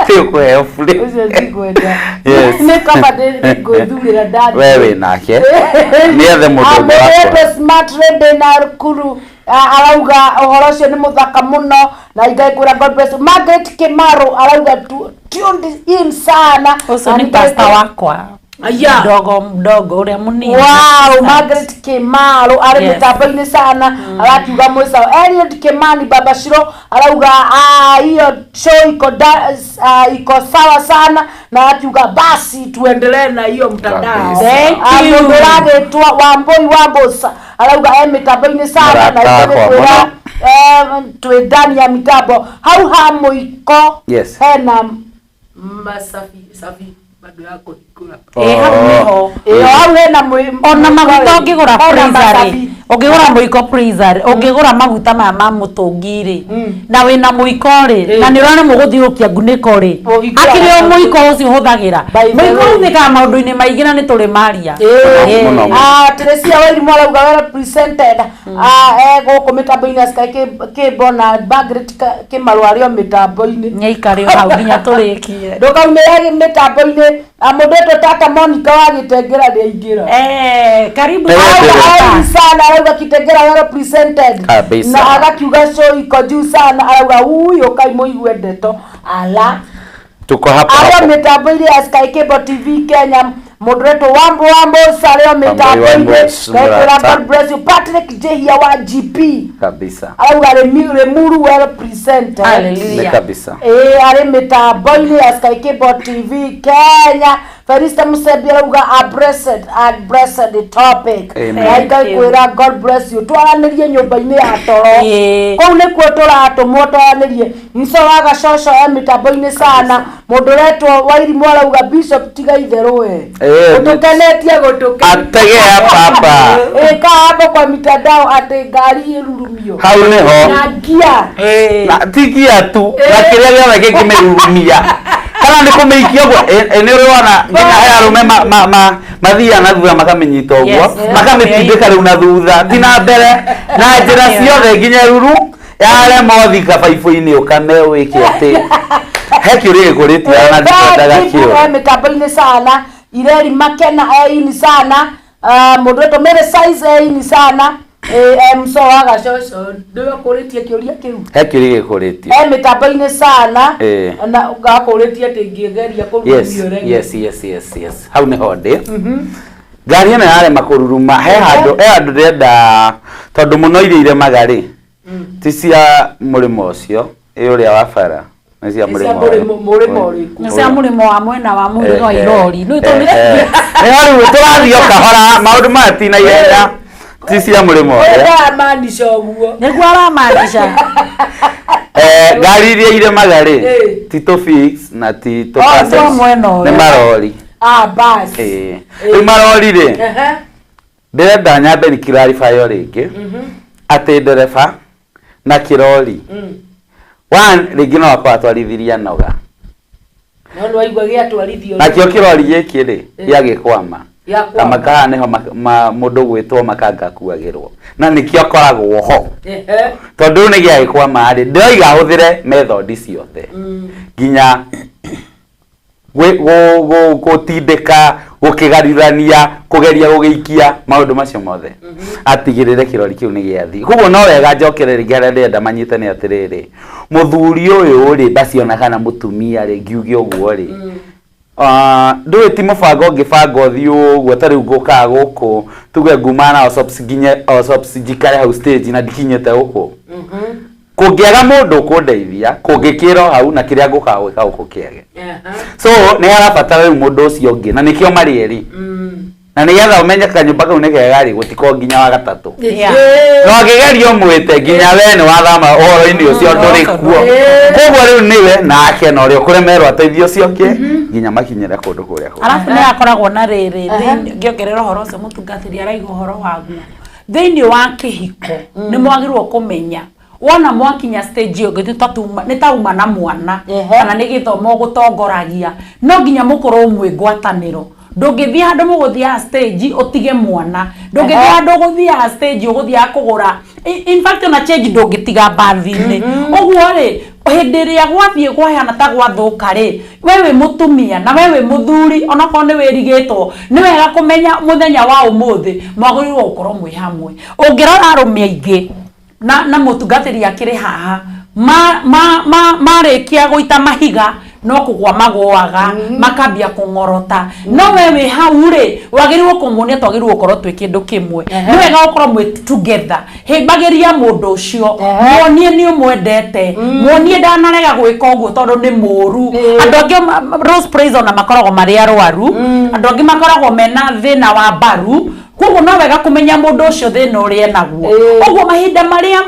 ti ũkũheo bure.
Ũcio ndikwenda.
Yes.
Nĩ kaba ngwĩthurĩra ndani.
We wĩ nake nĩ ethe mũndũ ũngĩ wa
Mũndũ
kũra.
Smart Ready na Kuru arauga ũhoro ũcio nĩ mũthaka mũno na ingaikũra God bless you. Margaret Kimaro arauga tuned in sana.
Ũcio
Na
nĩ
nĩngaikũra-
pasta wakwa.
Aya.
Mdogo mdogo ũrĩa mũnini.
Wow, Margaret Kimaro arĩ
Yes.
mĩtambo-inĩ sana arakiuga mwĩcao. Eliud Kimani Baba Shiro arauga ah, hiyo show iko iko sawa sana na akiuga basi tuendelee na hiyo mtandao.
Kabisa.
Thank
Ah,
you.
mũndũ ũragĩtwo Wambui Wambuca arauga e mĩtambo-inĩ sana na
Mũrata wakwa
ithuĩ
mũno.
twĩ ndani ya mitambo hau ha mũiko.
Yes.
Hena masabi sabi bado ya kũhingũra.
Ĩ, hau nĩho.
Ĩyo hau hena
Ona maguta
mũiko rĩ.
ũngĩgũra
Hena
freezer rĩ,
macabi.
ũngĩgũra mũiko freezer rĩ, ũngĩgũra maguta maya ma mũtũngi rĩ, na wĩna mũiko rĩ, na nĩ ũraremwo gũthiũrũkia ngunĩko rĩ,
Ũhingũraga
akĩrĩ o
na
mũiko ũcio ũhũthagĩra.
By the
Mũiko
way.
ũhũthĩkaga maũndũ-inĩ maingĩ na nĩ tũrĩ maria.
Ĩĩ.
Mũno, mũno.
Ah, Teresia Wairimu arauga well presented. Ah, e gũkũ mĩtambo-inĩ ya Sky Cable na Margaret Kĩmaru arĩ o mĩtambo-inĩ.
Nĩaikarĩ o hau nginya tũrĩkie.
Ndũkaumĩre mĩtambo-inĩ. Na mũndũ wetwo tata Monica wa Gĩtengera nĩaingĩra.
Eh, karibu
Thank you.
sana.
Auga sana arauga Kitengera well represented.
Kabisa.
Na agakiuga show iko juu sana arauga huyo kai mũigue ndeto ala
Tuko hapa
arĩa
hapo.
mĩtambo-inĩ ya Sky Cable TV Kenya mũndũ wetwo Wambo Wambo arĩo mĩtambo-inĩ
Wambo,
ngakwĩra
Murata.
God bless you Patrick Jehia wa GP
Kabisa.
arauga Limuru well presented.
Hallelujah.
Nĩ kabisa.
Ĩĩ arĩ mĩtambo-inĩ ya Sky Cable TV Kenya Felista Musembi arauga a blessed a blessed topic.
Amen.
Na Ngai kwĩra God bless you twaranĩrie nyũmba-inĩ ya toro
Ĩĩ.
kũu nĩkuo tũratũmwo twaranĩrie mco wa gacoco e mĩtambo-inĩ sana mũndũ ũretwo Wairimũ arauga Bishop tiga itherũ we
Ĩĩ,
ũtũkenetie gũtũkenia
Ategea papa.
ĩka hapo kwa mitandao atĩ ngari ĩrurumio
Hau nĩho.
na ngia
Na tigia tu na kĩrĩa gĩothe kĩngĩmĩrurumia kana nĩ kũmĩikia ũguo ĩ nĩ ũrĩ wona nginya he arũme mathiaga na thutha makamĩnyita ũguo
Yes.
makamĩtindĩka rĩu na thutha ti na mbere na njĩra ciothe nginya ruru yarema ũthi kabaibũ-inĩ ũkame wĩke atĩ he kĩũria gĩkũrĩtie na ndikwendaga
e
kĩũria
mĩtambo-inĩ sana ireri makena eini sana mũndũ wetwo Mary Size eini sana mco wa gacoco nĩwe ũkũrĩtie kĩũria kĩu
he kĩũria gĩkũrĩtie
e mĩtambo-inĩ sana
Ĩĩ.
na ngakũrĩtie atĩ ingĩgeria
yes
kũrurumio rege
yes yes yes yes hau nĩho ndĩ ngari ĩno yarema kũruruma he handũ he handũ ndĩrenda tondũ mũno iria iremaga rĩ ti cia mũrĩmo ũcio ĩ ũrĩa wa bara nĩ cia
Nĩ cia
mũrĩmo
mũrĩmo ũrĩkũ?
Nĩ cia mũrĩmo wa mwena wa mũrĩmo wa irori nĩ tondũ
nĩho rĩu tũrathiĩ o kahora maũndũ maya ti na ihenya ti cia mũrĩmo ũrĩa
ndamanisha ũguo
nĩguo aramaanisha
Eh, ngari iria iremaga rĩ
Ĩ.
ti tũ fix na ti tũ
Oh,
buses.
cia mwena ũyũ.
nĩ marori
ah basi
Ĩ. rĩu marori rĩ
Ehe.
ndĩrenda nyambe nĩ clarify o rĩngĩ atĩ ndereba na kĩrori one rĩngĩ no akorwo atwarithirie noga
no nĩ waigua gĩatwarithio
nakĩo kĩrori gĩkĩ rĩ gĩagĩkwama
Gĩakwama.
na makaha nĩho mũndũ gwĩtwo makanga akuagĩrwo na nĩkĩo akoragwo ho
Ehe.
tondũ rĩu nĩ gĩagĩkwama rĩ ndĩroiga ahũthĩre method ciothe nginya gũtindĩka gũkĩgarirania kũgeria gũgĩikia maũndũ macio mothe atigĩrĩre kĩrori kĩu nĩ gĩathiĩ koguo no wega njokere rĩngĩ harĩa ndĩrenda manyite nĩ atĩrĩrĩ mũthuri ũyũ rĩ basi ona kana mũtumia rĩ ngiuge ũguo rĩ ndũĩ ti mũbango ũngĩbanga ũthiĩ ũguo ta rĩu ngũkaga gũkũ tuge nguma na Osops nginye Osops njikare hau stage na ndikinyĩte gũkũ kũngĩaga mũndũ ũkũndeithia kũngĩkĩrwo hau na kĩrĩa ngũkaga gwĩka gũkũ kĩage so nĩ harabatara rĩu mũndũ ũcio ũngĩ na nĩkĩo marĩ erĩ na nĩgetha ũmenye kanyũmba kau nĩ kega rĩ gũtikorwo nginya wa gatatũ
Yeah.
no angĩgeria ũmwĩte nginya we nĩ wathama ũhoro-inĩ ũcio ndũrĩ kuo koguo rĩu nĩwe nake na ũrĩa ũkũremerwo ateithio ũcio ũngĩ nginya makinyĩre kũndũ kũrĩa kũngĩ.
arabu nĩ akoragwo na rĩrĩ ngĩongerera ũhoro ũcio mũtungatĩri araiga ũhoro waguo thĩinĩ wa kĩhiko nĩ mwagĩrĩirwo kũmenya wona mwakinya stage ĩyo nĩ ta nĩ ta uma na mwana
Ehe.
kana nĩ gĩthomo ũgũtongoragia no nginya mũkorwo mwĩ ngwatanĩro ndũngĩthiĩ handũ mũgũthiaga stage ũtige mwana ndũngĩthiĩ
Ehe.
handũ ũgũthiaga stage ũgũthiaga kũgũra in fact ona change ndũngĩtiga mbathi-inĩ ũguo rĩ hĩndĩ ĩrĩa gwathiĩ kwahana ta gwathũka rĩ we wĩ mũtumia na we wĩ mũthuri onakorwo nĩ wĩrigĩtwo nĩ wega kũmenya mũthenya wa ũmũthĩ mwagĩrĩirwo gũkorwo mwĩ hamwe ũngĩrora arũme aingĩ na mũtungatĩri akĩrĩ haha marĩkia gũita mahiga no kũgwa magũaga makambia kũng'orota no we wĩ hau rĩ wagĩrĩirwo kũmuonia twagĩrĩirwo gũkorwo twĩ kĩndũ kĩmwe nĩ wega gũkorwo mwĩ together hĩmbagĩria mũndũ ũcio muonie nĩ ũmwendete muonie ndanarega gwĩka ũguo tondũ nĩ mũru andũ angĩ Rose Praise ona makoragwo marĩ arwaru andũ angĩ makoragwo mena thĩna wa mbaru koguo no wega kũmenya mũndũ ũcio thĩna ũrĩa enaguo ũguo mahinda marĩa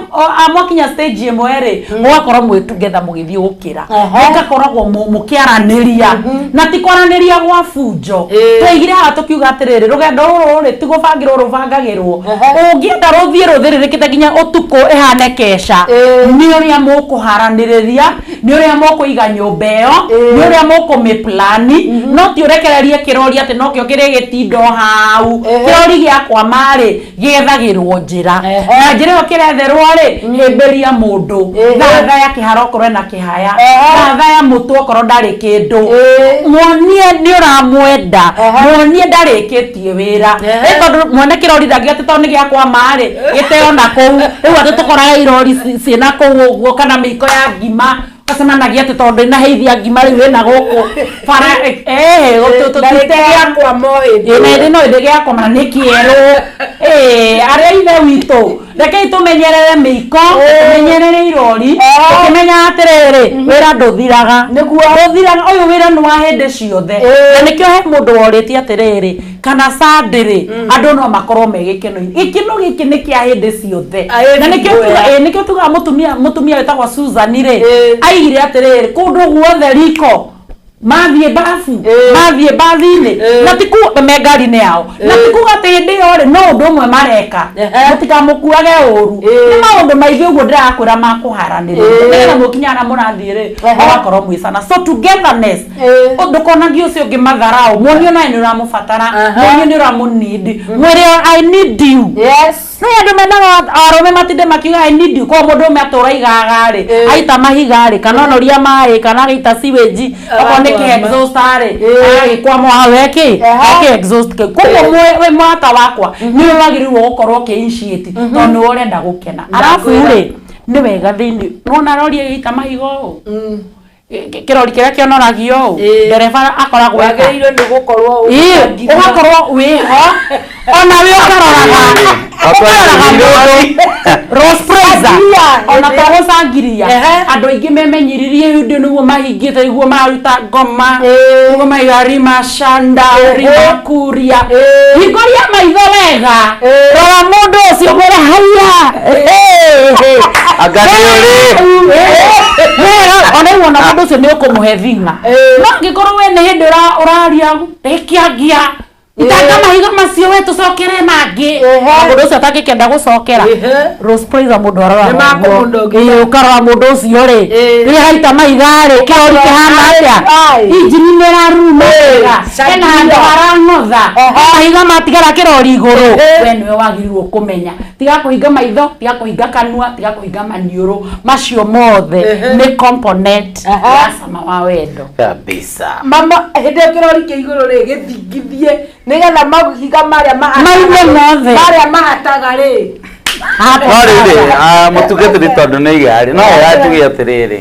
mwakinya stage ĩmwe rĩ mũgakorwo mwĩ together mũgĩthiĩ gũkĩra mũgakoragwo mũkĩaranĩria na ti kwaranĩria gwa bunjo twaigire haha tũkiuga atĩrĩrĩ rũgendo rũrũ rĩ ti gũbangĩrwo rũbangagĩrwo ũngĩenda rũthiĩ rũthĩrĩrĩkĩte nginya ũtukũ ĩhane keca nĩ ũrĩa mũkũharanĩrĩria nĩ ũrĩa mũkũiga nyũmba ĩyo nĩ ũrĩa mũkũmĩplani no ti ũrekererie kĩrori atĩ nokĩo kĩrĩ gĩtindo hau kĩrori gĩakwa rĩ gĩethagĩrwo njĩra na njĩra ĩyo kĩretherwo rĩ hĩmbĩria mũndũ thathaya kĩhara okorwo ena kĩhaya thathaya mũtwe okorwo ndarĩ kĩndũ muonie nĩ ũramwenda muonie ndarĩkĩtie wĩra ĩ tondũ mwene kĩrori ndangĩatĩ tondũ nĩ gĩakwa rĩ gĩteo na kũu rĩu atĩ tũkoraga irori ciĩna kũu ũguo kana mĩiko ya ngima gacemanagia atĩ tondũ ĩna heithia ngima rĩu ĩna gũkũ bara ĩno ĩndĩ gĩakwa na nĩ kĩerũ arĩa ithe witũ rekei tũmenyerere mĩiko tũmenyerere irori tũkĩmenya atĩrĩrĩ wĩra ndũthiraga ndũthiraga ũyũ wĩra nĩ wa hĩndĩ ciothe na nĩkĩo he mũndũ worĩtie atĩrĩrĩ kana Sunday rĩ andũ no makorwo me gĩkeno-inĩ gĩkeno gĩkĩ nĩ kĩa hĩndĩ ciothe na nĩkĩo tugaga mũtumia wĩtagwo Susan rĩ aigire atĩrĩrĩ kũndũ guothe riko mathiĩ bafu mathiĩ bathi-inĩ na ti me ngari-inĩ yao na ti kuga atĩ hĩndĩ ĩyo rĩ no ũndũ ũmwe mareka mũtikamũkuage ũru nĩ maũndũ maingĩ ũguo ndĩrakwĩra ma kũharanĩrĩria nĩgetha mũkinye harĩa mũrathiĩ rĩ mũgakorwo mwĩcana so togetherness ndũkonagie ũcio ũngĩ matharau muonie nawe nĩ ũramũbatara muonie nĩ ũramũnidi mwĩre I need you.
Yes.
No andũ mendaga arũme matinde makiuga I need you koguo mũndũ ũmwe atũra igaga rĩ aita mahiga rĩ kana onoria maĩ kana agĩita sewage okorwo nĩ kĩ exhauster rĩ agagĩkwamwo hau eki eki exhaust kĩu koguo wĩ mũrata wakwa nĩwe wagĩrĩirwo gũkorwo ũkĩ initiate tondũ nĩwe ũrenda gũkena arabu rĩ nĩ wega thĩinĩ nĩwona rori ĩgĩita mahiga ũũ kĩrori kĩrĩa kĩonoragio ũũ ndereba akoragwo
wagĩrĩirwo nĩ gũkorwo
ũgakorwo wĩho ona wĩ ũkaroraga mũndũ Rose Praiser ona to gũcangiria andũ aingĩ memenyiririe hĩndĩ nĩguo mahingĩte nĩguo maruta ngoma nĩguo maiga rima shanda rima kuria hingũria maitho wega rora mũndũ ũcio mwĩre haiya
anga nĩ
ũrĩ ona rĩu ona mũndũ ũcio nĩ ũkũmũhe thing'a no angĩkorwo we nĩ hĩndĩ ũraria rĩkĩangia itanga mahiga macio we tũcokere mangĩ mũndũ ũcio atangĩkenda gũcokera Rose Praiser mũndũ arora ũkarora mũndũ ũcio rĩ rĩrĩa aita mahiga rĩ kĩrori kĩhana atĩa injini nĩ ĩraruruma wega hena handũ harang'otha mahiga matigara kĩrori igũrũ we nĩwe wagĩrĩirwo kũmenya tiga kũhinga maitho tiga kũhinga kanua tiga kũhinga maniũrũ macio mothe nĩ component ya cama wa wendo
kabisa
mama hĩndĩ ĩyo kĩrori kĩ igũrũ rĩ gĩthingithie nĩgetha mahiga marĩa
maume mothe
marĩa mahataga rĩ
no rĩrĩ mũtungatĩri tondũ nĩ igari no wega njuge atĩrĩrĩ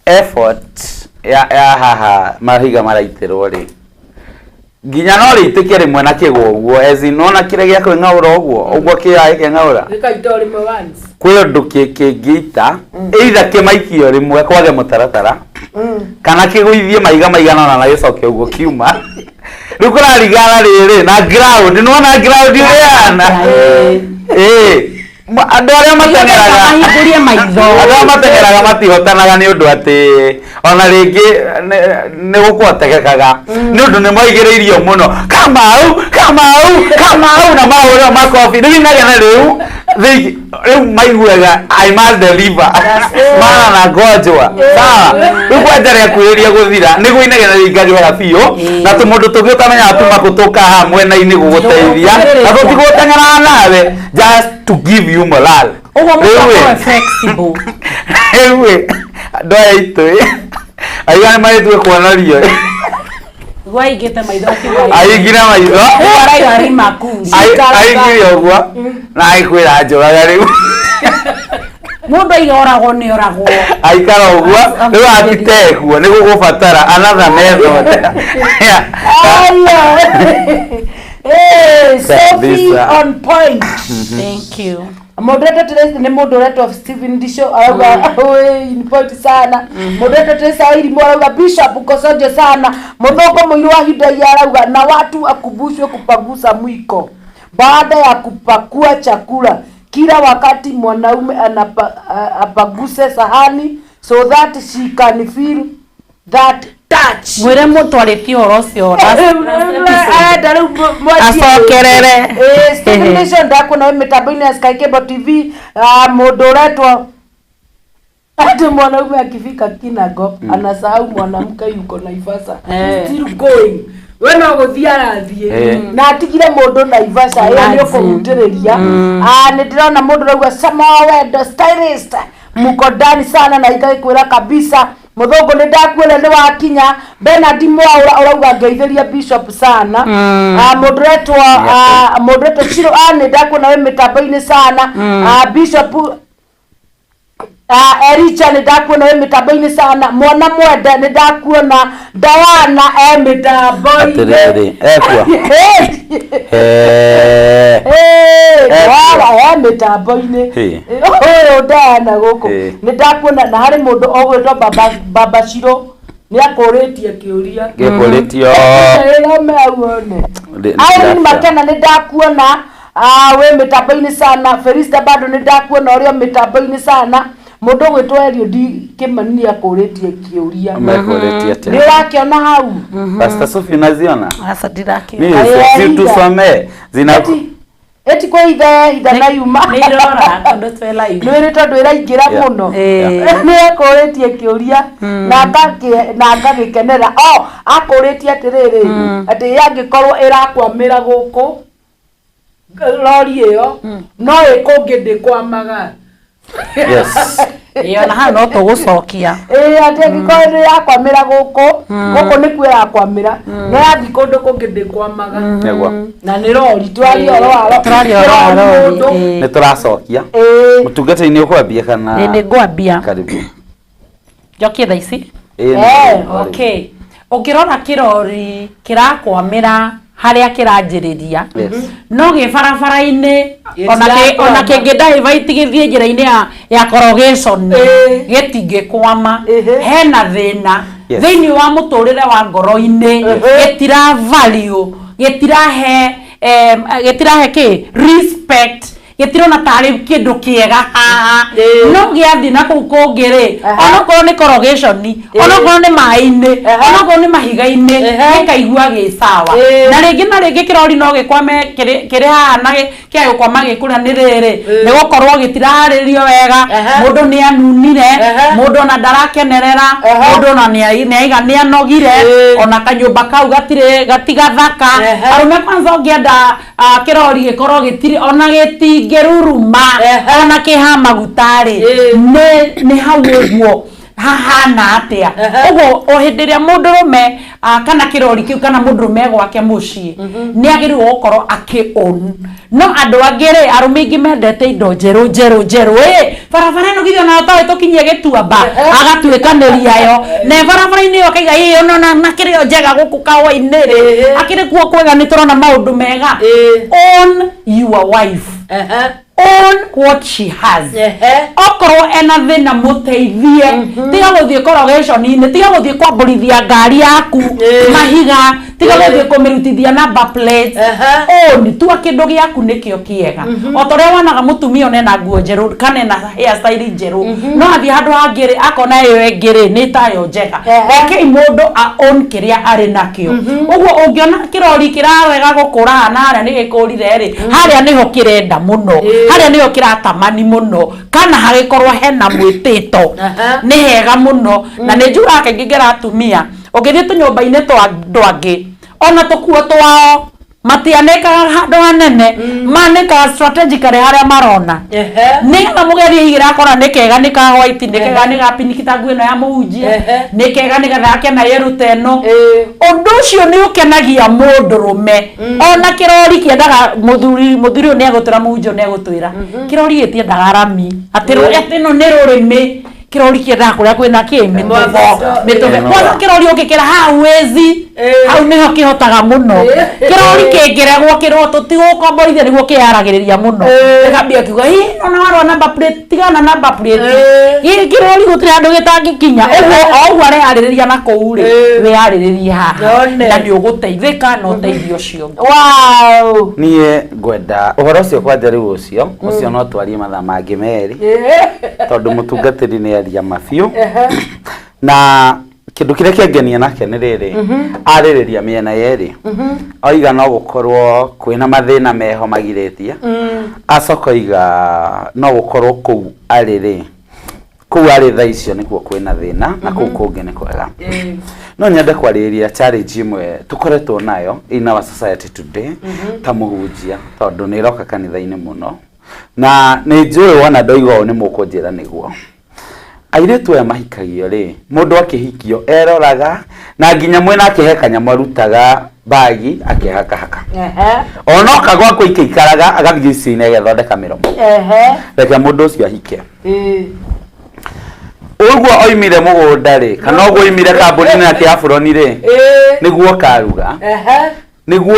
effort ya haha mahiga maraitĩrwo rĩ nginya no rĩitĩke rĩmwe na kĩgwa ũguo as in nona kĩrĩa gĩa kwĩng'aũra ũguo ũguo kĩoya gĩkeng'aũra
gĩkaita o rĩmwe once
kwĩ ũndũ kĩngĩita either kĩmaikio rĩmwe kwage mũtaratara kana kĩgũithie mahiga maigana ũna na gĩcoke ũguo kiuma rĩu kũraringana rĩrĩ na ground nĩwona ground ũrĩana andũ arĩa mateng'eraga
mahingũrie maitho
andũ arĩa mateng'eraga matihotanaga nĩ ũndũ atĩ ona rĩngĩ nĩ gũkwotegekaga nĩ ũndũ nĩ maigĩrĩirio mũno Kamau Kamau Kamau na mahũrĩrwo makobi rĩu inegene rĩu rĩu maiguaga I must deliver mara na ngojwa sawa rĩu kwanja rĩakuhĩrĩria gũthira nĩguo inegene rĩingĩhaga biũ na tũmũndũ tũngĩ ũtamenyaga tuma kũtũka haha mwena-inĩ gũgũteithia na tũtigũteng'eraga nawe just to give you morale
ũguo mũndũ akorwo flexible
rĩu andũ aya aitũ aiga nĩ marĩtue kuonorio
Nĩguo aingĩte maitho akiuga
aingire maitho
araiga rimakuri
aingire ũguo na aikwĩra njũraga rĩu
mũndũ aiga oragwo nĩ oragwo
aikara ũguo rĩu atitekwo nĩ gũgũbatara another method.
Sophie on point.
Thank you.
Moderator Tracy ni moderator Stephen Disho arauga in point sana. Moderator Tracy Airimu arauga Bishop ukosoje sana. Muthongo muiru wa Hidaya arauga na watu akumbushwe kupangusa mwiko baada ya kupakua chakula. Kila wakati mwanaume apaguse sahani so that she can feel that touch.
Mwire mutwarĩtie ũhoro ũcio
arenda rĩu
acokerere.
Stephen Disho ndakuona wĩ mĩtambo-inĩ ya Sky Cable TV. Mũndũ ũretwo ati mwanaume akifika Kinangop anasahau mwanamke yuko Naivasha. Still going. We no gũthiĩ arathiĩ
Eh.
na atigire mũndũ Naivasha ĩyo nĩ ũkũhutĩrĩria. Ah, nĩ ndĩrona mũndũ rauga sama wendo stylist mko ndani sana na igagĩkwĩra kabisa mũthũngũ nĩ ndakuona nĩ wakinya. Bernard Mwaũra ũrauga ngeithĩria Bishop sana. Ah, mũndũ ũretwo, ah, mũndũ ũretwo Shiro, ah, nĩ ndakuona wĩ mĩtambo-inĩ sana. Ah, Bishop. Ah, Ericha nĩ ndakuona wĩ mĩtambo-inĩ sana. Mwana mwende nĩ ndakuona. Diana e mĩtambo-inĩ.
Atĩrĩrĩ, ekuo? Eh.
Eh, wara e mĩtambo-inĩ.
Hĩ.
Ũyũ Diana gũkũ
Hĩ.
nĩ ndakuona na harĩ mũndũ ũgwĩtwo Baba Baba Shiro nĩ akũrĩtie kĩũria.
Gĩkũrĩtio.
Ĩrome auone. Irene Makena nĩ ndakuona, ah, wĩ mĩtambo-inĩ sana. Felista bado nĩ ndakuona ũrĩ o mĩtambo-inĩ sana. Mũndũ ũgwĩtwo Eliud Kĩmani nĩ akũrĩtie kĩũria.
Mekũrĩtie
Nĩ
atĩa?
ũrakĩona hau?
Pastor Sophie, unaziona?
Aca ndirakĩona.
Mimi si
Ayo,
tusomee zina
Eti eti kwĩ ithe hitha na yuma.
Nĩ irora tondũ twĩ live.
Nĩ ĩrĩ tondũ ĩraingĩra mũno.
Eh.
Nĩ akũrĩtie kĩũria na agagĩkenera o akũrĩtie atĩrĩrĩ atĩ yangĩkorwo ĩrakwamĩra gũkũ rori ĩyo no ĩkũngĩ ndĩkwamaga.
Yes.
Ĩyo na hau no tũgũcokia.
Ĩĩ, atĩ angĩkorwo nĩ ĩrakwamĩra gũkũ, gũkũ nĩkuo ĩrakwamĩra, no yathiĩ kũndũ kũngĩ ndĩkwamaga.
Nĩguo.
Na nĩ rori twaria ũhoro wa
Tũraria ũhoro wa rori,
mũndũ.
ĩĩ.
Nĩ tũracokia.
Ĩĩ.
Mũtungatĩri, nĩ ũkwambia kana?
Ĩ, nĩ ngwambia.
Karibu.
Njokie thaa ici.
Ĩĩ, nĩ
Eh,
karibu.
Okay, ũngĩrora kĩrori kĩrakwamĩra harĩa kĩranjĩrĩria no gĩ barabara-inĩ ona ona kĩngĩ ndahĩbaiti gĩthiĩ njĩra-inĩ ya corrugation gĩtingĩkwama. Hena thĩna thĩinĩ wa mũtũrĩre wa ngoro-inĩ, gĩtira value, gĩtirahe gĩtirahe kĩ respect, gĩtirona tarĩ kĩndũ kĩega haha, no gĩathiĩ na kũu kũngĩ rĩ, onokorwo nĩ corrugation, onokorwo nĩ maĩ-inĩ, onokorwo nĩ mahiga-inĩ, gĩkaigua gĩ sawa. Na rĩngĩ na rĩngĩ kĩrori no gĩkwame kĩrĩ haha na kĩage gũkwama gĩkũrĩa nĩ rĩrĩ nĩ gũkorwo gĩtiraharĩrio wega, mũndũ nĩ anunire, mũndũ ona ndarakenerera, mũndũ ona nĩ aiga nĩ anogire, ona kanyũmba kau gatirĩ gatigathaka. Arũme kwanza ũngĩenda, ah, kĩrori gĩkorwo gĩtirĩ ona gĩtingĩruruma ona kĩha maguta rĩ, nĩ hau ũguo hahana atĩa ũguo o hĩndĩ ĩrĩa mũndũrũme, ah, kana kĩrori kĩu kana mũndũrũme gwake mũciĩ nĩ agĩrĩirwo gũkorwo akĩ own. No andũ angĩ rĩ, arũme aingĩ mendete indo njerũ njerũ njerũ. Ĩ barabara ĩno githĩ ona toĩ tũkinyie gĩtuamba agatuĩkanĩria yo na barabara-inĩ ĩyo akaiga ĩ ona na kĩrĩo njega gũkũ kahũa-inĩ rĩ akĩrĩ kuo kwega nĩ tũrona maũndũ mega. Own your wife, own what she has. Okorwo ena thĩna mũteithie, tiga gũthiĩ corrugation-inĩ, tiga gũthiĩ kwambũrithia ngari yaku mahiga, tiga gũthiĩ kũmĩrutithia number plate. Own, tua kĩndũ gĩaku nĩkĩo kĩega. O ta ũrĩa wonaga mũtumia ona ena nguo njerũ kana ena hairstyle njerũ, no athiĩ handũ hangĩ rĩ akona ĩyo ĩngĩ rĩ nĩ tayo njega. Rekei mũndũ a own kĩrĩa arĩ nakĩo. Ũguo ũngĩona kĩrori kĩrarega gũkũra haha na harĩa nĩ gĩkũrire rĩ, harĩa nĩho kĩrenda mũno, harĩa nĩho kĩratamani mũno, kana hagĩkorwo hena mwĩtĩto nĩ hega mũno. Na nĩ njugaga kaingĩ ngera atumia ũngĩthiĩ tũnyũmba-inĩ twa andũ angĩ ona tũkuo twao matianĩkaga handũ hanene, manĩkaga strategically harĩa marona nĩgetha mũgerie igĩra akora nĩ kega, nĩ ka white, nĩ kega, nĩ ga pink ta nguo ĩno ya mũhunjia, nĩ kega nĩgetha akena yeruta ĩno. Ũndũ ũcio nĩ ũkenagia mũndũrũme. Ona kĩrori kĩendaga mũthuri, mũthuri ũyũ nĩ egũtwĩra, mũhunjia ũyũ nĩ egũtwĩra kĩrori gĩtiendaga rami atĩ atĩ ĩno nĩ rũrĩmĩ. Kĩrori kĩendaga kũrĩa kwĩna kĩ mĩtũbo mĩtũbe. Kwanza kĩrori ũngĩkĩra hau wĩzi hau nĩho kĩhotaga mũno. Kĩrori kĩngĩregwo kĩrwo tũtigũkomborithia nĩguo kĩyaragĩrĩria mũno, gĩkambia kiuga ĩ ona warora number plate, tigana number plate. Gĩkĩ kĩrori gũtirĩ handũ gĩtangĩkinya. Ũguo o ũguo areyarĩrĩria na kũu rĩ, wĩyarĩrĩrie haha na nĩ ũgũteithĩka na ũteithio ũcio ũngĩ.
Wow.
Niĩ ngwenda ũhoro ũcio kwanja rĩu ũcio no twarie mathaa mangĩ merĩ tondũ mũtungatĩri nĩ aria mabiũ na kĩndũ kĩrĩa kĩangenia nake nĩ rĩrĩ arĩrĩria mĩena yerĩ oiga no gũkorwo kwĩna mathĩna meho magirĩtie, acoka oiga no gũkorwo kũu arĩ rĩ Kũu arĩ thaa icio nĩkuo kwĩna thĩna na kũu kũngĩ nĩ kwega. No nyende kwarĩrĩria challenge ĩmwe tũkoretwo nayo in our society today ta mũhunjia, tondũ nĩ ĩroka kanitha-inĩ mũno na nĩ njũĩ wona ndoiga ũũ nĩ mũkũnjĩra nĩguo. Airĩtu aya mahikagio rĩ, mũndũ akĩhikio eroraga na nginya mwena akĩhe kanyamũ arutaga bagi akĩhakahaka, ona oka gwakwa ikĩikaraga agathiĩ gĩcicio-inĩ agethondeka mĩromo. Reke mũndũ ũcio ahike. Ũguo oimire mũgũnda rĩ, kana ũguo oimire kambuni-inĩ yake ya buroni rĩ, nĩguo karuga, nĩguo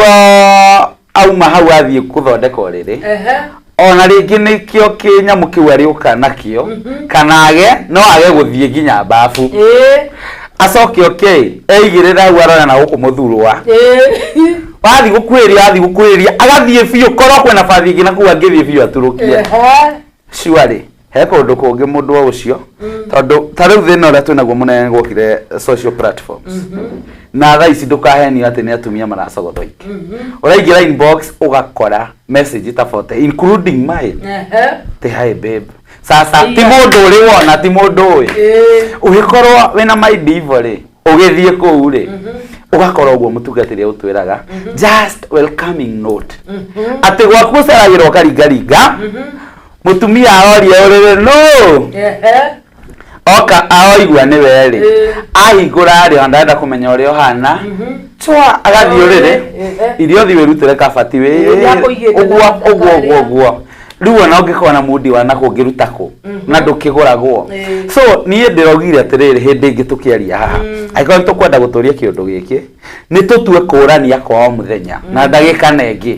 auma hau athiĩ gũthondeka ũrĩrĩ, ona rĩngĩ nĩkĩo kĩnyamũ kĩu arĩũka nakĩo, kana age no age gũthiĩ nginya babu, acoke oke eigĩrĩra hau arore na gũkũ mũthurwa. Wathiĩ gũkuhĩrĩria, wathiĩ gũkuhĩrĩria, agathiĩ biũ, korwo kwĩna bathi ĩngĩ na kũu angĩthiĩ biũ aturũkie. Surely he kũndũ kũngĩ mũndũ o ũcio, tondũ ta rĩu thĩna ũrĩa twĩnaguo mũnene gwokire social platforms, na thaa ici ndũkahenio atĩ nĩ atumia maracogothwo aingĩ. Ũraingĩra inbox ũgakora message ta 40 including mine, ti "Hi babe." Sasa ti mũndũ ũrĩ wona, ti mũndũ ũĩ. Ũgĩkorwo wĩna mind ivo rĩ, ũgĩthiĩ kũu rĩ, ũgakorwo ũguo mũtungatĩri ũtwĩraga just welcoming note atĩ gwaku ũceragĩrwo ũkaringaringa, mũtumia aroria ũrĩrĩ no oka aoigua nĩwe rĩ, ahingũra rĩ, ona ndarenda kũmenya ũrĩa ũhana, twa agathiĩ ũrĩrĩ, irio thiĩ wĩrutĩre kabati wĩ
Nĩakũigĩte
ũguo
na
ũguo ũguo
karĩa.
Ũguo rĩu ona ũngĩkorwo na mundi wa nakũ ũngĩruta kũ na ndũkĩgũragwo. So niĩ ndĩraugire atĩrĩrĩ, hĩndĩ ĩngĩ tũkĩaria haha, angĩkorwo nĩ tũkwenda gũtũria kĩũndũ gĩkĩ, nĩ tũtue kũrania kwa o mũthenya na ndagĩka na ĩngĩ.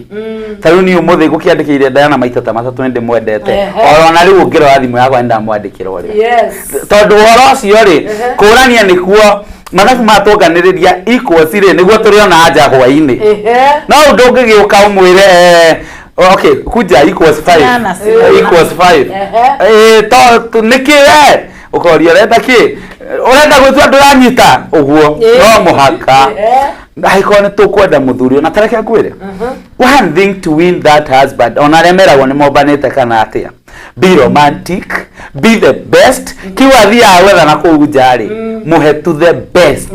Ta rĩu niĩ ũmũthĩ ngũkĩandĩkĩire Diana maita ta matatũ nĩ ndĩmwendete. Ona rĩu ũngĩrora thimũ yakwa nĩ ndamwandĩkĩra ũrĩa, tondũ ũhoro ũcio rĩ, kũrania nĩkuo mathabu matũnganĩrĩria equals rĩ, nĩguo tũrĩona anja hwainĩ. No ũndũ ũngĩgĩũka ũmwĩre, okay, kuja equals 5
Ciana cigana.
Equals 5. To nĩkĩ we ũkoria ũrenda kĩ, ũrenda gwĩtua ndũranyita ũguo? No mũhaka angĩkorwo nĩ tũkwenda mũthuri, ona tareke ngwĩre one thing to win that husband, ona arĩa meragwo nĩ mombanĩte kana atĩa, be romantic, be the best. Kiu athiaga gwetha na kũu nja rĩ, mũhe to the best,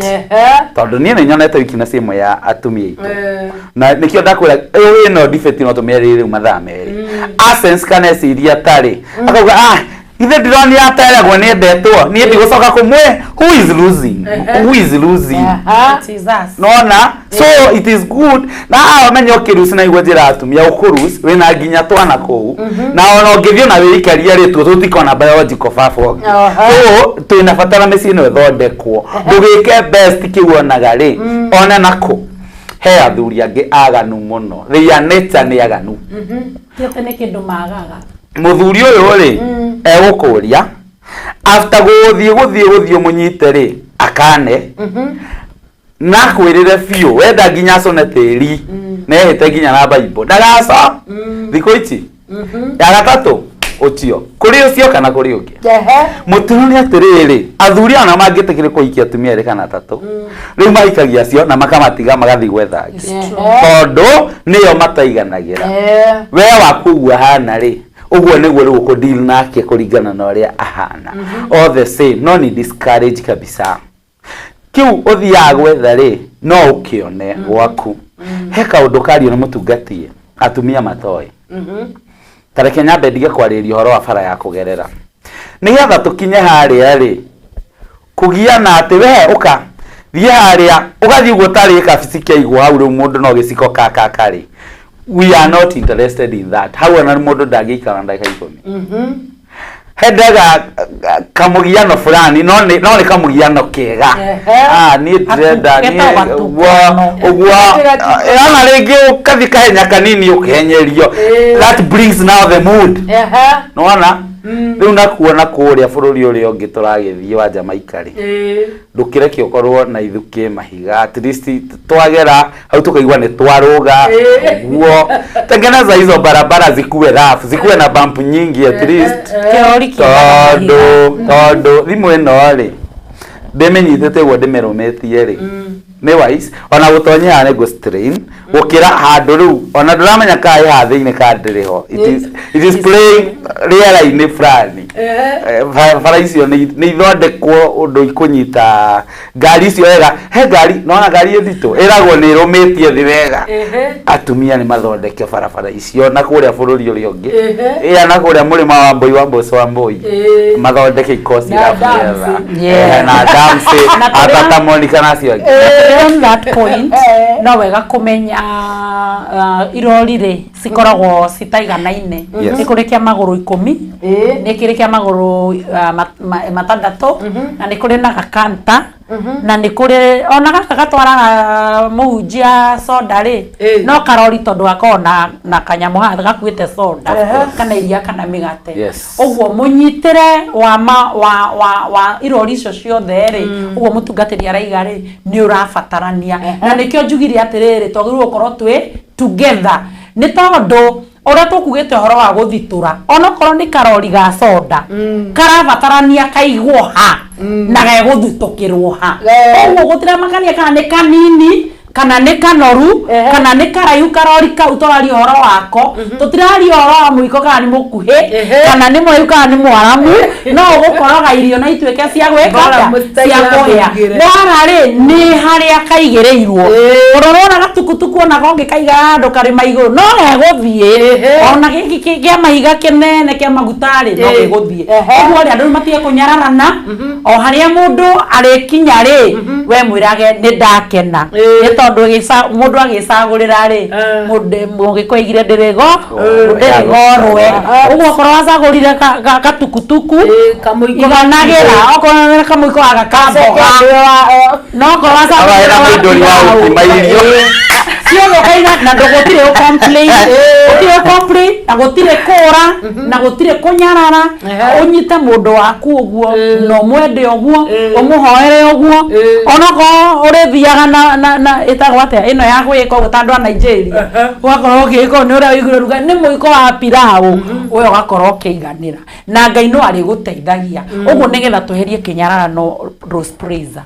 tondũ niĩ nĩ nyonete weakness ĩmwe ya atumia aitũ, na nĩkĩo ndakwĩra ĩyo ĩno debate no tũmĩarĩrie rĩu mathaa 2. Essence kana eciria tarĩ akauga, "Ah, ithe ndironire ateragwo nĩ endetwo, niĩ ndigũcoka kũmwe." Who is losing? Who is losing?
It is us.
Nona so it is good na amenye ũkĩruci na igua njĩra atumia ũkũruci wĩna nginya twana kũu, na ona ũngĩthiĩ ona wĩikaria rĩ, tuo tũtikona biological baba ũngĩ. So twĩna bata na mĩciĩ ĩno ĩthondekwo. Ndũgĩke best kĩu onaga rĩ, one nakũ he athuri angĩ aganu mũno, they are nature nĩ aganu.
Ti atĩ nĩ kĩndũ magaga.
Mũthuri ũyũ rĩ, egũkũria after gũthiĩ gũthiĩ gũthiĩ ũmũnyite rĩ, akane na akwĩrĩre biũ wenda nginya acone tĩri na ehĩte nginya na Bible ndagaco thikũ ici ya gatatũ ũcio kũrĩ ũcio kana kũrĩ ũngĩ. Mũtino nĩ atĩrĩrĩ, athuri ona mangĩtĩkĩre kũhikia atumia erĩ kana atatũ, rĩu mahikagia acio na makamatiga magathiĩ gwetha angĩ, tondũ nĩo mataiganagĩra. We waku ũguo ahana rĩ, ũguo nĩguo rĩu ũkũ deal nake kũringana na ũrĩa ahana. All the same, no ni discourage kabisa kiu ũthiaga gwetha rĩ, no ũkĩone gwaku. He kaũndũ kario nĩ mũtungatie atumia matoĩ. Ta reke nyambe ndige kwarĩria ũhoro wa bara ya kũgerera nĩgetha tũkinye harĩa rĩ, kũgiana atĩ we ũka thiĩ harĩa ũgathiĩ ũguo tarĩ kabici kĩaigwo hau rĩu mũndũ no gĩciko kakaka rĩ, we are not interested in that. Hau ona mũndũ ndangĩikara ndagĩka 10. Hendaga kamũgiano fulani, no nĩ kamũgiano kega. Ah, niĩ ndĩrenda niĩ
Getagwo
ũguo
gatukano.
Ũguo ona rĩngĩ ũkathiĩ kahenya kanini ũkĩhenyerio, that brings now the mood. Nĩwona rĩu nakuona kũrĩa bũrũri ũrĩa ũngĩ tũragĩthiĩ wa Jamaica rĩ, ndũkĩreke ũkorwo na ithukĩ mahiga, at least twagera hau tukaigua nĩ twarũga ũguo. Tengeneza hizo barabara zikuwe rough, zikuwe na bump nyingi at least.
Kĩrori kĩendaga
Tondũ thimũ ĩno rĩ, ndĩmĩnyitĩte ũguo ndĩmĩrũmĩtie rĩ, nĩ wise ona gũtonyera nĩ ngũ strain. Gũkĩra handũ rĩu ona ndũramenya kana ĩ haha thĩinĩ kana ndĩrĩ ho. It is playing rĩera-inĩ fulani. Bara icio nĩ ithondekwo ũndũ ikũnyita ngari icio wega. He ngari nona ngari ĩnditũ ĩragwo nĩ ĩrũmĩtie thĩ wega. Atumia nĩ mathondeke barabara icio na kũrĩa bũrũri ũrĩa ũngĩ, ĩa na kũrĩa mũrĩma wa Mbũi wa Mboco wa Mbũi, mathondeke ikosi
Na
irabu
dance.
wega. Na dance.
Na
atata Monica na acio angĩ.
On that point, no wega kũmenya irori rĩ cikoragwo citaiganaine. Nĩ kũrĩ kĩa magũrũ 10, nĩ kĩrĩ kĩa magũrũ 6, na nĩ kũrĩ na gakanta, na nĩ kũrĩ ona gaka gatwaraga mũhunjia soda rĩ. No karori tondũ gakoragwo na kanyamũ haha gakuĩte soda kana iria kana mĩgate. Ũguo mũnyitĩre wa ma, wa, wa, wa irori icio ciothe rĩ, ũguo mũtungatĩri araiga rĩ, nĩ ũrabatarania, na nĩkĩo njugire atĩrĩrĩ, twagĩrĩirwo gũkorwo twĩ together, nĩ tondũ ũrĩa tũkugĩte ũhoro wa gũthitũra, onokorwo nĩ karori ga soda karabatarania kaigwo ha na gegũthitũkĩrwo ha. Ũguo gũtiramakania kana nĩ kanini kana nĩ kanoru kana nĩ karaihu, karori kau tũraria ũhoro wako, tũtiraria ũhoro wa mũiko kana nĩ mũkuhĩ kana nĩ mũraihu kana nĩ mwaramu, no ũgũkoroga irio na ituĩke cia gwĩka
Bora
atĩa?
mũcitaire
Cia kũhĩa.
mũrugĩre.
Bora rĩ nĩ harĩa kaigĩrĩirwo. Ũrora gatukutuku onako ũngĩkaiga handũ karĩma igũrũ no gegũthiĩ, ona gĩkĩ kĩa mahiga kĩnene kĩa maguta rĩ, no gĩgũthiĩ. Ũguo rĩ, andũ rĩu matige kũnyararana. O harĩa mũndũ arĩkinya rĩ, we mwĩrage nĩ ndakena, nĩ tondũ mũndũ agĩcagũrĩra rĩ, mũgĩkũyũ aigire ndĩrĩgo ndĩrĩgorwe. Ũguo okorwo wacagũrire gatukutuku,
Kamũiko.
Iganagĩra okorwo nĩ kamũiko gaka ka mboga, no okorwo wacagũrire
Aba hena mũindũri wa gũkima irio.
Ciothe ũkaiga na gũtirĩ gũ-complain, gũtirĩ gũ-complain na gũtirĩ kũra na gũtirĩ kũnyarara. Ũnyite mũndũ waku ũguo na ũmwende ũguo, ũmũhoere ũguo, onokorwo ũrĩthiaga na ĩtagwo atĩa ĩno ya gwĩka ũguo ta andũ a Nigeria, ũgakorwo ũgĩka ũũ nĩ ũrĩa ũiguire ruga nĩ mũiko wa pilau, we ũgakorwo ũkĩiganĩra na Ngai no arĩgũteithagia ũguo, nĩgetha tweherie kĩnyararano. Rose Praiser.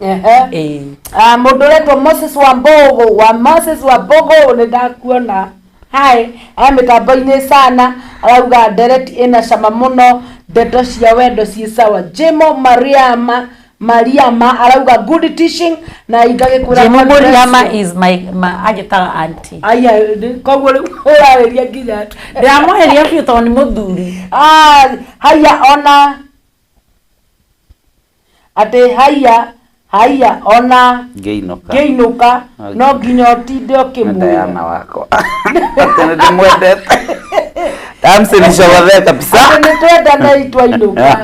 Ĩĩ.
Ah, mũndũ ũretwo Moses wa Mbogo, wa Moses wa Mbogo, nĩ ndakuona hai aya mĩtambo-inĩ sana, arauga ndereti ĩna cama mũno, ndeto cia wendo ciĩ sawa. Jemo Mariama Mariama arauga good teaching na ingagĩkwĩra
Jemo
God bless
Muriama
you.
is my anjĩtaga auntie.
Aya, koguo rĩu ũrarĩria nginya
Ndĩramweheria biũ tondũ nĩ mũthuri.
Ah, haya, ona atĩ haya haya, ona
Ngĩinũka.
Ngĩinũka no nginya ũtinde
Nĩ
ũkĩmwĩra.
Diana wakwa atĩ nĩ ndĩmwendete. Damsinishogodhe kabisa.
Atĩ nĩ twendanei twainũka.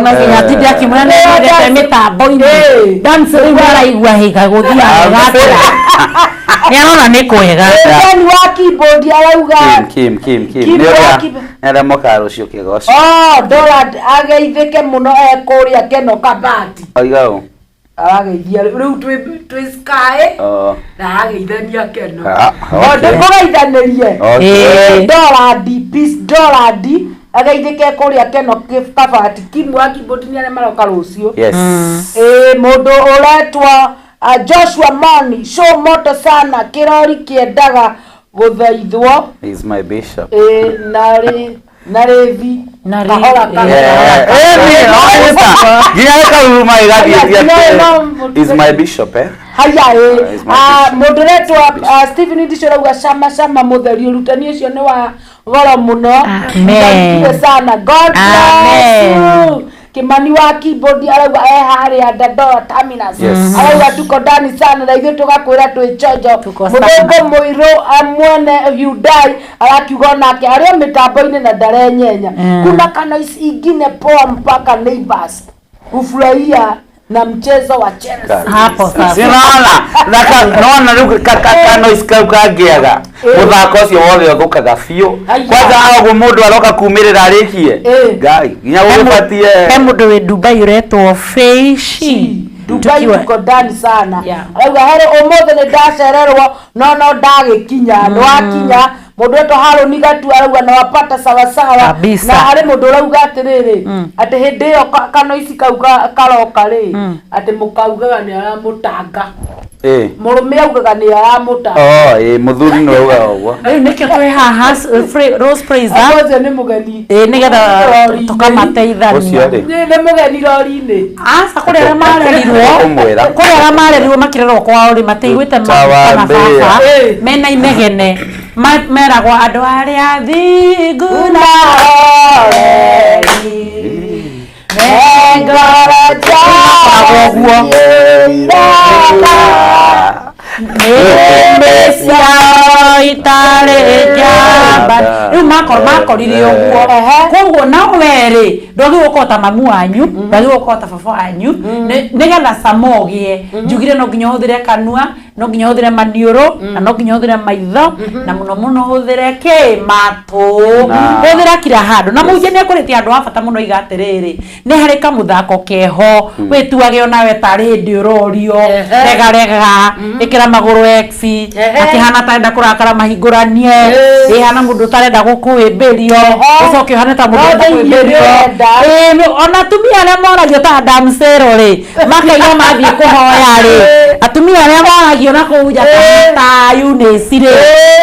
No nginya atinde akĩmwĩra nĩ endete mĩtambo-inĩ. Dance rĩu araigua hĩga gũthiaga wega atĩa, nĩ arona nĩ kwega.
Ken wa keyboard arauga
Kim, Kim, Kim, Kim.
Kim
Nĩ
wa
ũrĩa nĩ arĩa mokaga rũciũ kĩgoco.
Oh, Donald ageithĩke mũno e kũrĩa Keno Kabati.
Oiga ũũ.
Arageithia rĩu twĩ Sky
Oh.
na arageithania Keno.
Ah,
O
okay.
ndĩkũgeithanĩrie.
Okay.
Dorandi Peace Dorandi ageithĩke kũrĩa Keno Kabati. Kim wa keyboard nĩ arĩa maroka rũciũ.
Yes.
Ĩĩ, mũndũ ũretwo Joshua Moni, show moto sana, kĩrori kĩendaga gũthaithwo.
He's my bishop.
Ĩĩ, narĩ narĩthi
Narĩ-
kahora kahora.
Nginya gĩkaruruma gĩgathiĩ.
No, no,
He's my bishop, eh?
Haya, ĩ.
He's my
Ah,
bishop.
mũndũ ũretwo Stephen Ndisho arauga cama cama, mũtheri ũrutani ũcio nĩ wa goro mũno.
Amen.
Mbarikiwe sana, God bless
Amen.
you. Kimani wa keyboard arauga e harĩa Dandora Terminus.
Yes.
Arauga tuko ndani sana, na ithuĩ tũgakwĩra twĩ chonjo.
Tuko sana.
Mũthũngũ mũirũ mwene Hyundai arakiuga onake arĩ o mĩtambo-inĩ na ndarenyenya. Kuna kanoisi ingine poa mpaka neighbors hufurahia na mchezo wa Chelsea.
Hapo sasa.
Sinaona na nona rĩu ka noise kau kangĩaga, mũthako ũcio wothe ũthũkaga biũ.
Aya.
Kwanza ũguo mũndũ aroka kumĩrĩra arĩkie. Ngai nginya gũgĩbatie.
He mũndũ wĩ Dubai ũretwo Feishi.
Dubai
Tukiwa-
tuko ndani sana.
Yeah.
Arauga herĩ ũmũthĩ nĩ ndacererwo no ndagĩkinya, nĩ wakinya. Mũndũ wetwo Harũni Gatu arauga nawapata sawasawa.
Kabisa.
Na harĩ mũndũ ũrauga atĩrĩrĩ, atĩ hĩndĩ ĩyo kanoici kau karoka rĩ, atĩ mũkaugaga nĩ aramũtanga. Mũrũme augaga nĩ aramũta.
Oh, ĩ mũthuri nĩwe ugaga ũguo.
Rĩu nĩkĩo twĩ haha Rose Praiser.
Ũcio nĩ mũgeni.
Ĩ nĩgetha
Rori-inĩ.
tũkamateithania.
Ũcio rĩ.
Nĩ mũgeni rori-inĩ.
Aca kũrĩ arĩa marerirwo.
Ũmwĩra.
Kũrĩ arĩa marerirwo makĩrerwo kwao rĩ matiiguĩte
Ta wa
mami kana
mbĩa.
baba mena inegene. Meragwo andũ arĩa thingu na oreri me ngoro
Makoragwo
nĩmbĩ ciao itarĩ njamba. Rĩu makorire ũguo. Koguo na we rĩ ndwagĩrĩirwo gũkorwo ta mamu wanyu, ndwagĩrĩirwo gũkorwo ta baba wanyu, nĩgetha cama ũgĩe. Njugire no nginya ũhũthĩre kanua, no nginya ũhũthĩre maniũrũ, na no nginya ũhũthĩre maitho, na mũno mũno ũhũthĩre kĩ matũ. Hũthĩra kila handũ. Na mũhunjia nĩ akũrĩtie handũ ha bata mũno iga atĩrĩrĩ, nĩ harĩ kamũthako keho, wĩtuage onawe tarĩ hĩndĩ ũrorio, rega rega, ĩkĩra magũrũ X, akĩhana tarenda kũrakara mahingũranie, ĩhana mũndũ ũtarenda gũkũhĩmbĩrio, ũcoke ũhane ta mũndũ ũrenda
No thĩinĩ
kũhĩmbĩrio.
nĩũrenda.
Ĩĩ, ona atumia arĩa moragio ta Adam Sero rĩ, makaiga mathiĩ kũhoya rĩ, atumia arĩa moragio na kũu nja ta Eunice rĩ,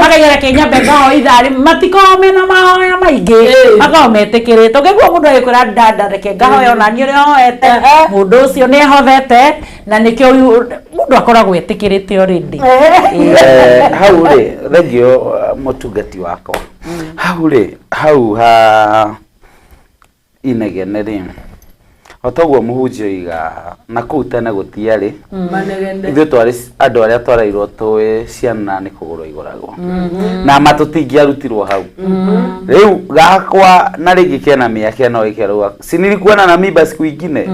makaiga reke nyambe ngahoe ithaa rĩmwe, matikoragwo mena mahoya maingĩ, makoragwo metĩkĩrĩte. Ũngĩigua mũndũ agĩkwĩra dada reke ngahoe ona niĩ ũrĩa ũhoete, mũndũ ũcio nĩ ahothete, na nĩkĩo mũndũ akoragwo etĩkĩrĩte already.
Hau rĩ thengio mũtungati wakwa hau rĩ hau ha inegene rĩ o toguo mũhunjia oiga na kũu tene gũtiarĩ
Manegene.
ithuĩ twarĩ andũ arĩa twareirwo tũĩ ciana nĩ kũgũrwo igũragwo na ma tũtingĩarutirwo hau rĩu gakwa na rĩngĩ kena mĩaka ĩno ĩkerwo si nilikuwa na mimba siku ingine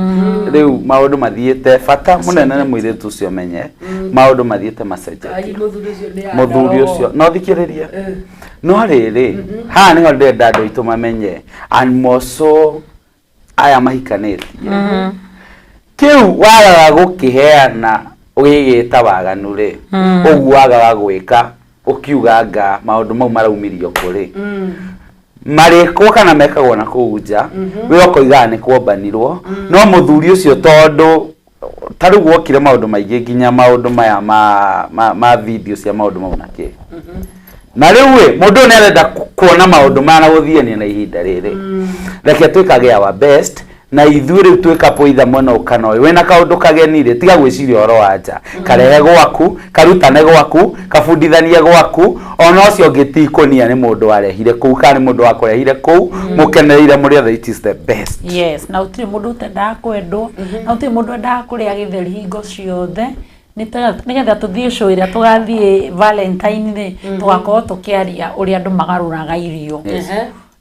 rĩu maũndũ mathiĩte bata mũnene nĩ mũirĩtu ũcio menye maũndũ mathiĩte macenjetie.
Ai, mũthuri ũcio nĩ
Mũthuri ũcio no thikĩrĩrie no rĩrĩ haha nĩho ndĩrenda andũ aitũ mamenye and more so aya mahikanĩtie kĩu wagaga gũkĩheana ũgĩgĩta waganu rĩ ũguo wagaga gwĩka ũkiuga nga maũndũ mau maraumirio kũ rĩ marĩkwo kana mekagwo na kũu nja we ũkoigaga nĩ kwombanirwo no mũthuri ũcio tondũ ta rĩu wokire maũndũ maingĩ nginya maũndũ maya ma video cia maũndũ mau na kĩ na rĩu ĩ mũndũ ũyũ nĩ arenda kuona maũndũ maya na gũthiania na ihinda rĩrĩ reke twĩkage our best na ithuĩ rĩu twĩ couple either mwena ũyũ kana ũyũ wĩna kaũndũ kageni rĩ tiga gwĩciria ũhoro wa nja karehe gwaku karutane gwaku kabundithanie gwaku ona ũcio ũngĩ ti ikũnia nĩ mũndũ warehire kũu kana nĩ mũndũ wakũrehire kũu mũkenereire mũrĩ othe it is the best.
Yes, na gũtirĩ mũndũ ũtendaga kwendwo, na gũtirĩ mũndũ wendaga kũrĩa gĩtheri hingo ciothe. Nĩgetha tũthiĩ show ĩrĩa tũgathiĩ Valentine rĩ, tũgakorwo tũkĩaria ũrĩa andũ magarũraga irio.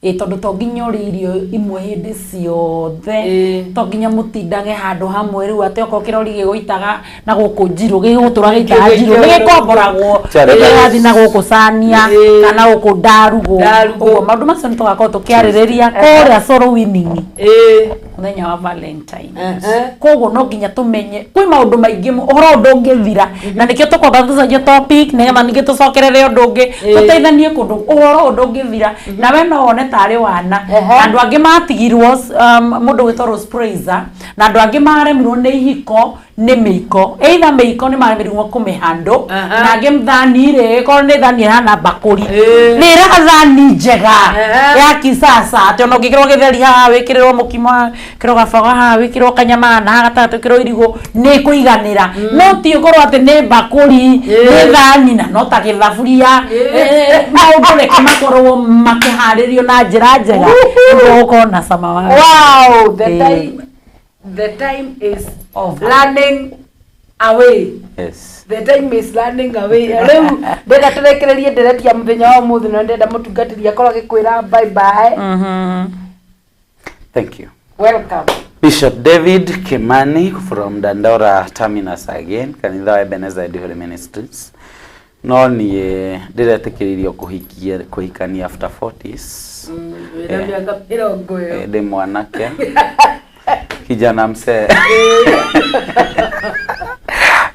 Ĩ tondũ to nginya ũrĩe irio imwe hĩndĩ ciothe, to nginya mũtindage handũ hamwe rĩu atĩ okorwo kĩrori gĩgũitaga na gũkũ njirũ gĩgũtũra gĩitaga njirũ nĩ gĩkomboragwo gĩgathiĩ na gũkũ cania kana gũkũ ndarugũ. Ũguo maũndũ macio nĩ tũgakorwo tũkĩarĩrĩria kũrĩa Solo Winning mũthenya wa Valentine. Koguo no nginya tũmenye kwĩ maũndũ maingĩ ũhoro ũyũ ndũngĩthira na nĩkĩo tũkwamba tũcenjie topic nĩgetha ningĩ tũcokerere ũndũ ũngĩ tũteithanie kũndũ ũhoro ũyũ ndũngĩthira na we no wone tarĩ wana andũ angĩ matigirwo mũndũ gwĩtwo Rose Praiser na andũ angĩ maremirwo nĩ ihiko nĩ mĩiko either mĩiko nĩ maremirwo kũmĩhandũ na angĩ thani rĩ ĩkorwo nĩ thani ĩhana mbakũri nĩ ĩra thani njega ya kisasa atĩ ona ũngĩkĩrwo gĩtheri haha wĩkĩrĩrwo mũkimo haha wĩkĩrwo gaboga haha wĩkĩrwo kanyama haha na haha gatagatĩ wĩkĩrwo irigũ nĩ ĩkũiganĩra no ti ũkorwo atĩ nĩ mbakũri nĩ thani na no ta gĩthaburia maũndũ reke makorwo makĩharĩrio na njĩra njega nĩguo gũkorwo na cama wa
Wow, the time the time is
Over.
running away.
Yes.
The time is running away. Rĩu ndĩrenda tũrĩkĩrĩrie ndereti ya mũthenya wa ũmũthĩ na ndĩrenda mũtungatĩri akorwo agĩkwĩra bye bye.
Thank you.
Welcome.
Bishop David Kimani from Dandora Terminus again, kanitha wa Ebenezer Holy Ministries. No niĩ ndĩretĩkĩririo kũhikia kũhikania after 40s.
Wĩna mĩaka mĩrongo ĩyo.
Ndĩ mwanake kijana msee.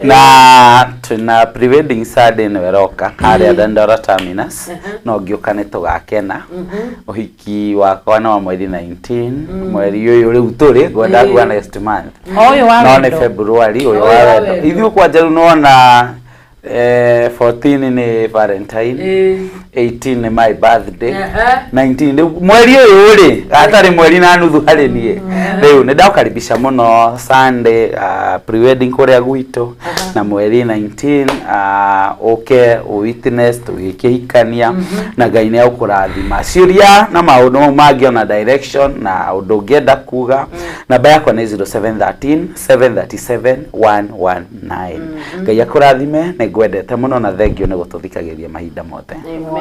Na twĩna pre-wedding Sunday nĩwe ĩroka harĩa Dandora Terminus, no ngĩũka nĩ tũgakena. Ũhiki wakwa nĩ wa mweri 19 mweri ũyũ rĩu tũrĩ, ngwenda kuga next month.
Ũyũ wa
No nĩ
wendo.
February ũyũ
Ũyũ
wa
wa
wendo.
wendo.
Ithuĩ kwanja rĩu nĩwona 14 nĩ Valentine, 18 nĩ my birthday, 19 rĩu mweri ũyũ rĩ gatarĩ mweri na nuthu harĩ niĩ. Rĩu nĩ ndaũkaribisha mũno Sunday pre-wedding kũrĩa gwitũ, na mweri 19 ũke witness tũgĩkĩhikania, na Ngai nĩ egũkũrathima. Ciũria na maũndũ mau mangĩ ona direction na ũndũ ũngĩenda kuga, namba yakwa nĩ 0713 737 119. Ngai akũrathime, nĩ ngwendete mũno na thengio nĩ gũtũthikagĩria mahinda mothe.
Wow,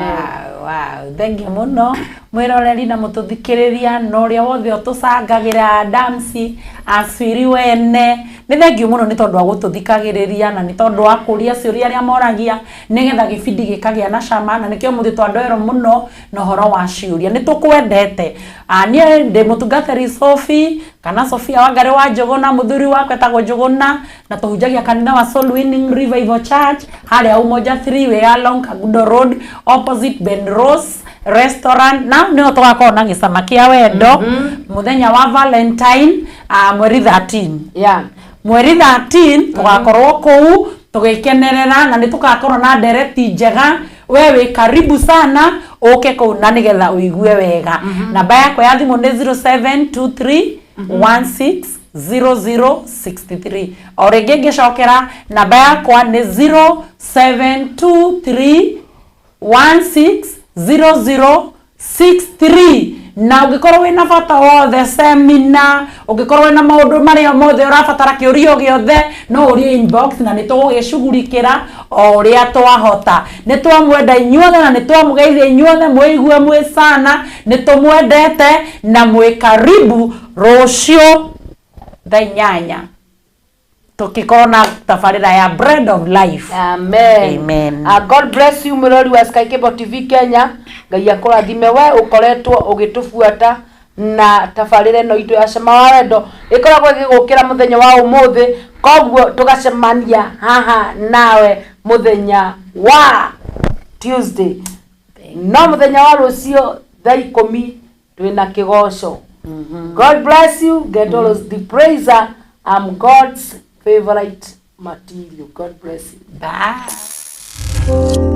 wow. Thank you mũno mwĩroreri na mũtũthikĩrĩria na ũrĩa wothe ũtũcangagĩra Damsi Aswiri wene, nĩ thengiũ mũno nĩ tondũ wa gũtũthikagĩrĩria na nĩ tondũ wa kũria ciũria arĩa moragia nĩgetha gĩbindi gĩkagĩa na cama, na nĩkĩo mũthĩ twandoerwo mũno na ũhoro wa ciũria. Nĩ tũkwendete. Niĩ ndĩ mũtungatĩri Sophie kana Sophia Wangari wa Njũgũna, mũthuri wakwa etagwo Njũgũna, na tũhunjagia kanitha wa Soul Winning Revival Church harĩa Umoja 3 way along Kagudo Road opposite Ben Rose Restaurant, na nĩho tũgakorwo na gĩcama kĩa wendo mũthenya wa Valentine, mweri 13. Mweri 13 tũgakorwo kũu tũgĩkenerera na nĩ tũgakorwo na ndereti njega. We wĩ karibu sana ũke kũu na nĩgetha ũigue wega. Namba yakwa ya thimũ nĩ 0723 160063. O rĩngĩ ngĩcokera, namba yakwa nĩ 0723 160063. Na ũngĩkorwo wĩna bata wothe, semina, ũngĩkorwo wĩna maũndũ marĩa mothe ũrabatara, kĩũria o gĩothe no ũrie inbox na nĩ tũgũgĩcugurikĩra o ũrĩa twahota. Nĩ twamwenda inyuothe na nĩ twamũgeithia inyuothe, mwĩigue mwĩ sana, nĩ tũmwendete na mwĩ karibu rũciũ thaa 8 tũkĩkorwo na tabarĩra ya Bread of Life.
Amen.
Amen.
God bless you mwĩrori wa Sky Cable TV Kenya. Ngai akũrathime we ũkoretwo ũgĩtũbuata na tabarĩra ĩno itũ ya Cama wa Wendo ĩkoragwo ĩgĩgũkĩra mũthenya wa ũmũthĩ, koguo tũgacemania haha nawe mũthenya wa Tuesday, no mũthenya wa rũciũ thaa 10 twĩna kĩgoco. God bless you. Get always the praiser. I'm God's favorite material. God bless you.
Bye.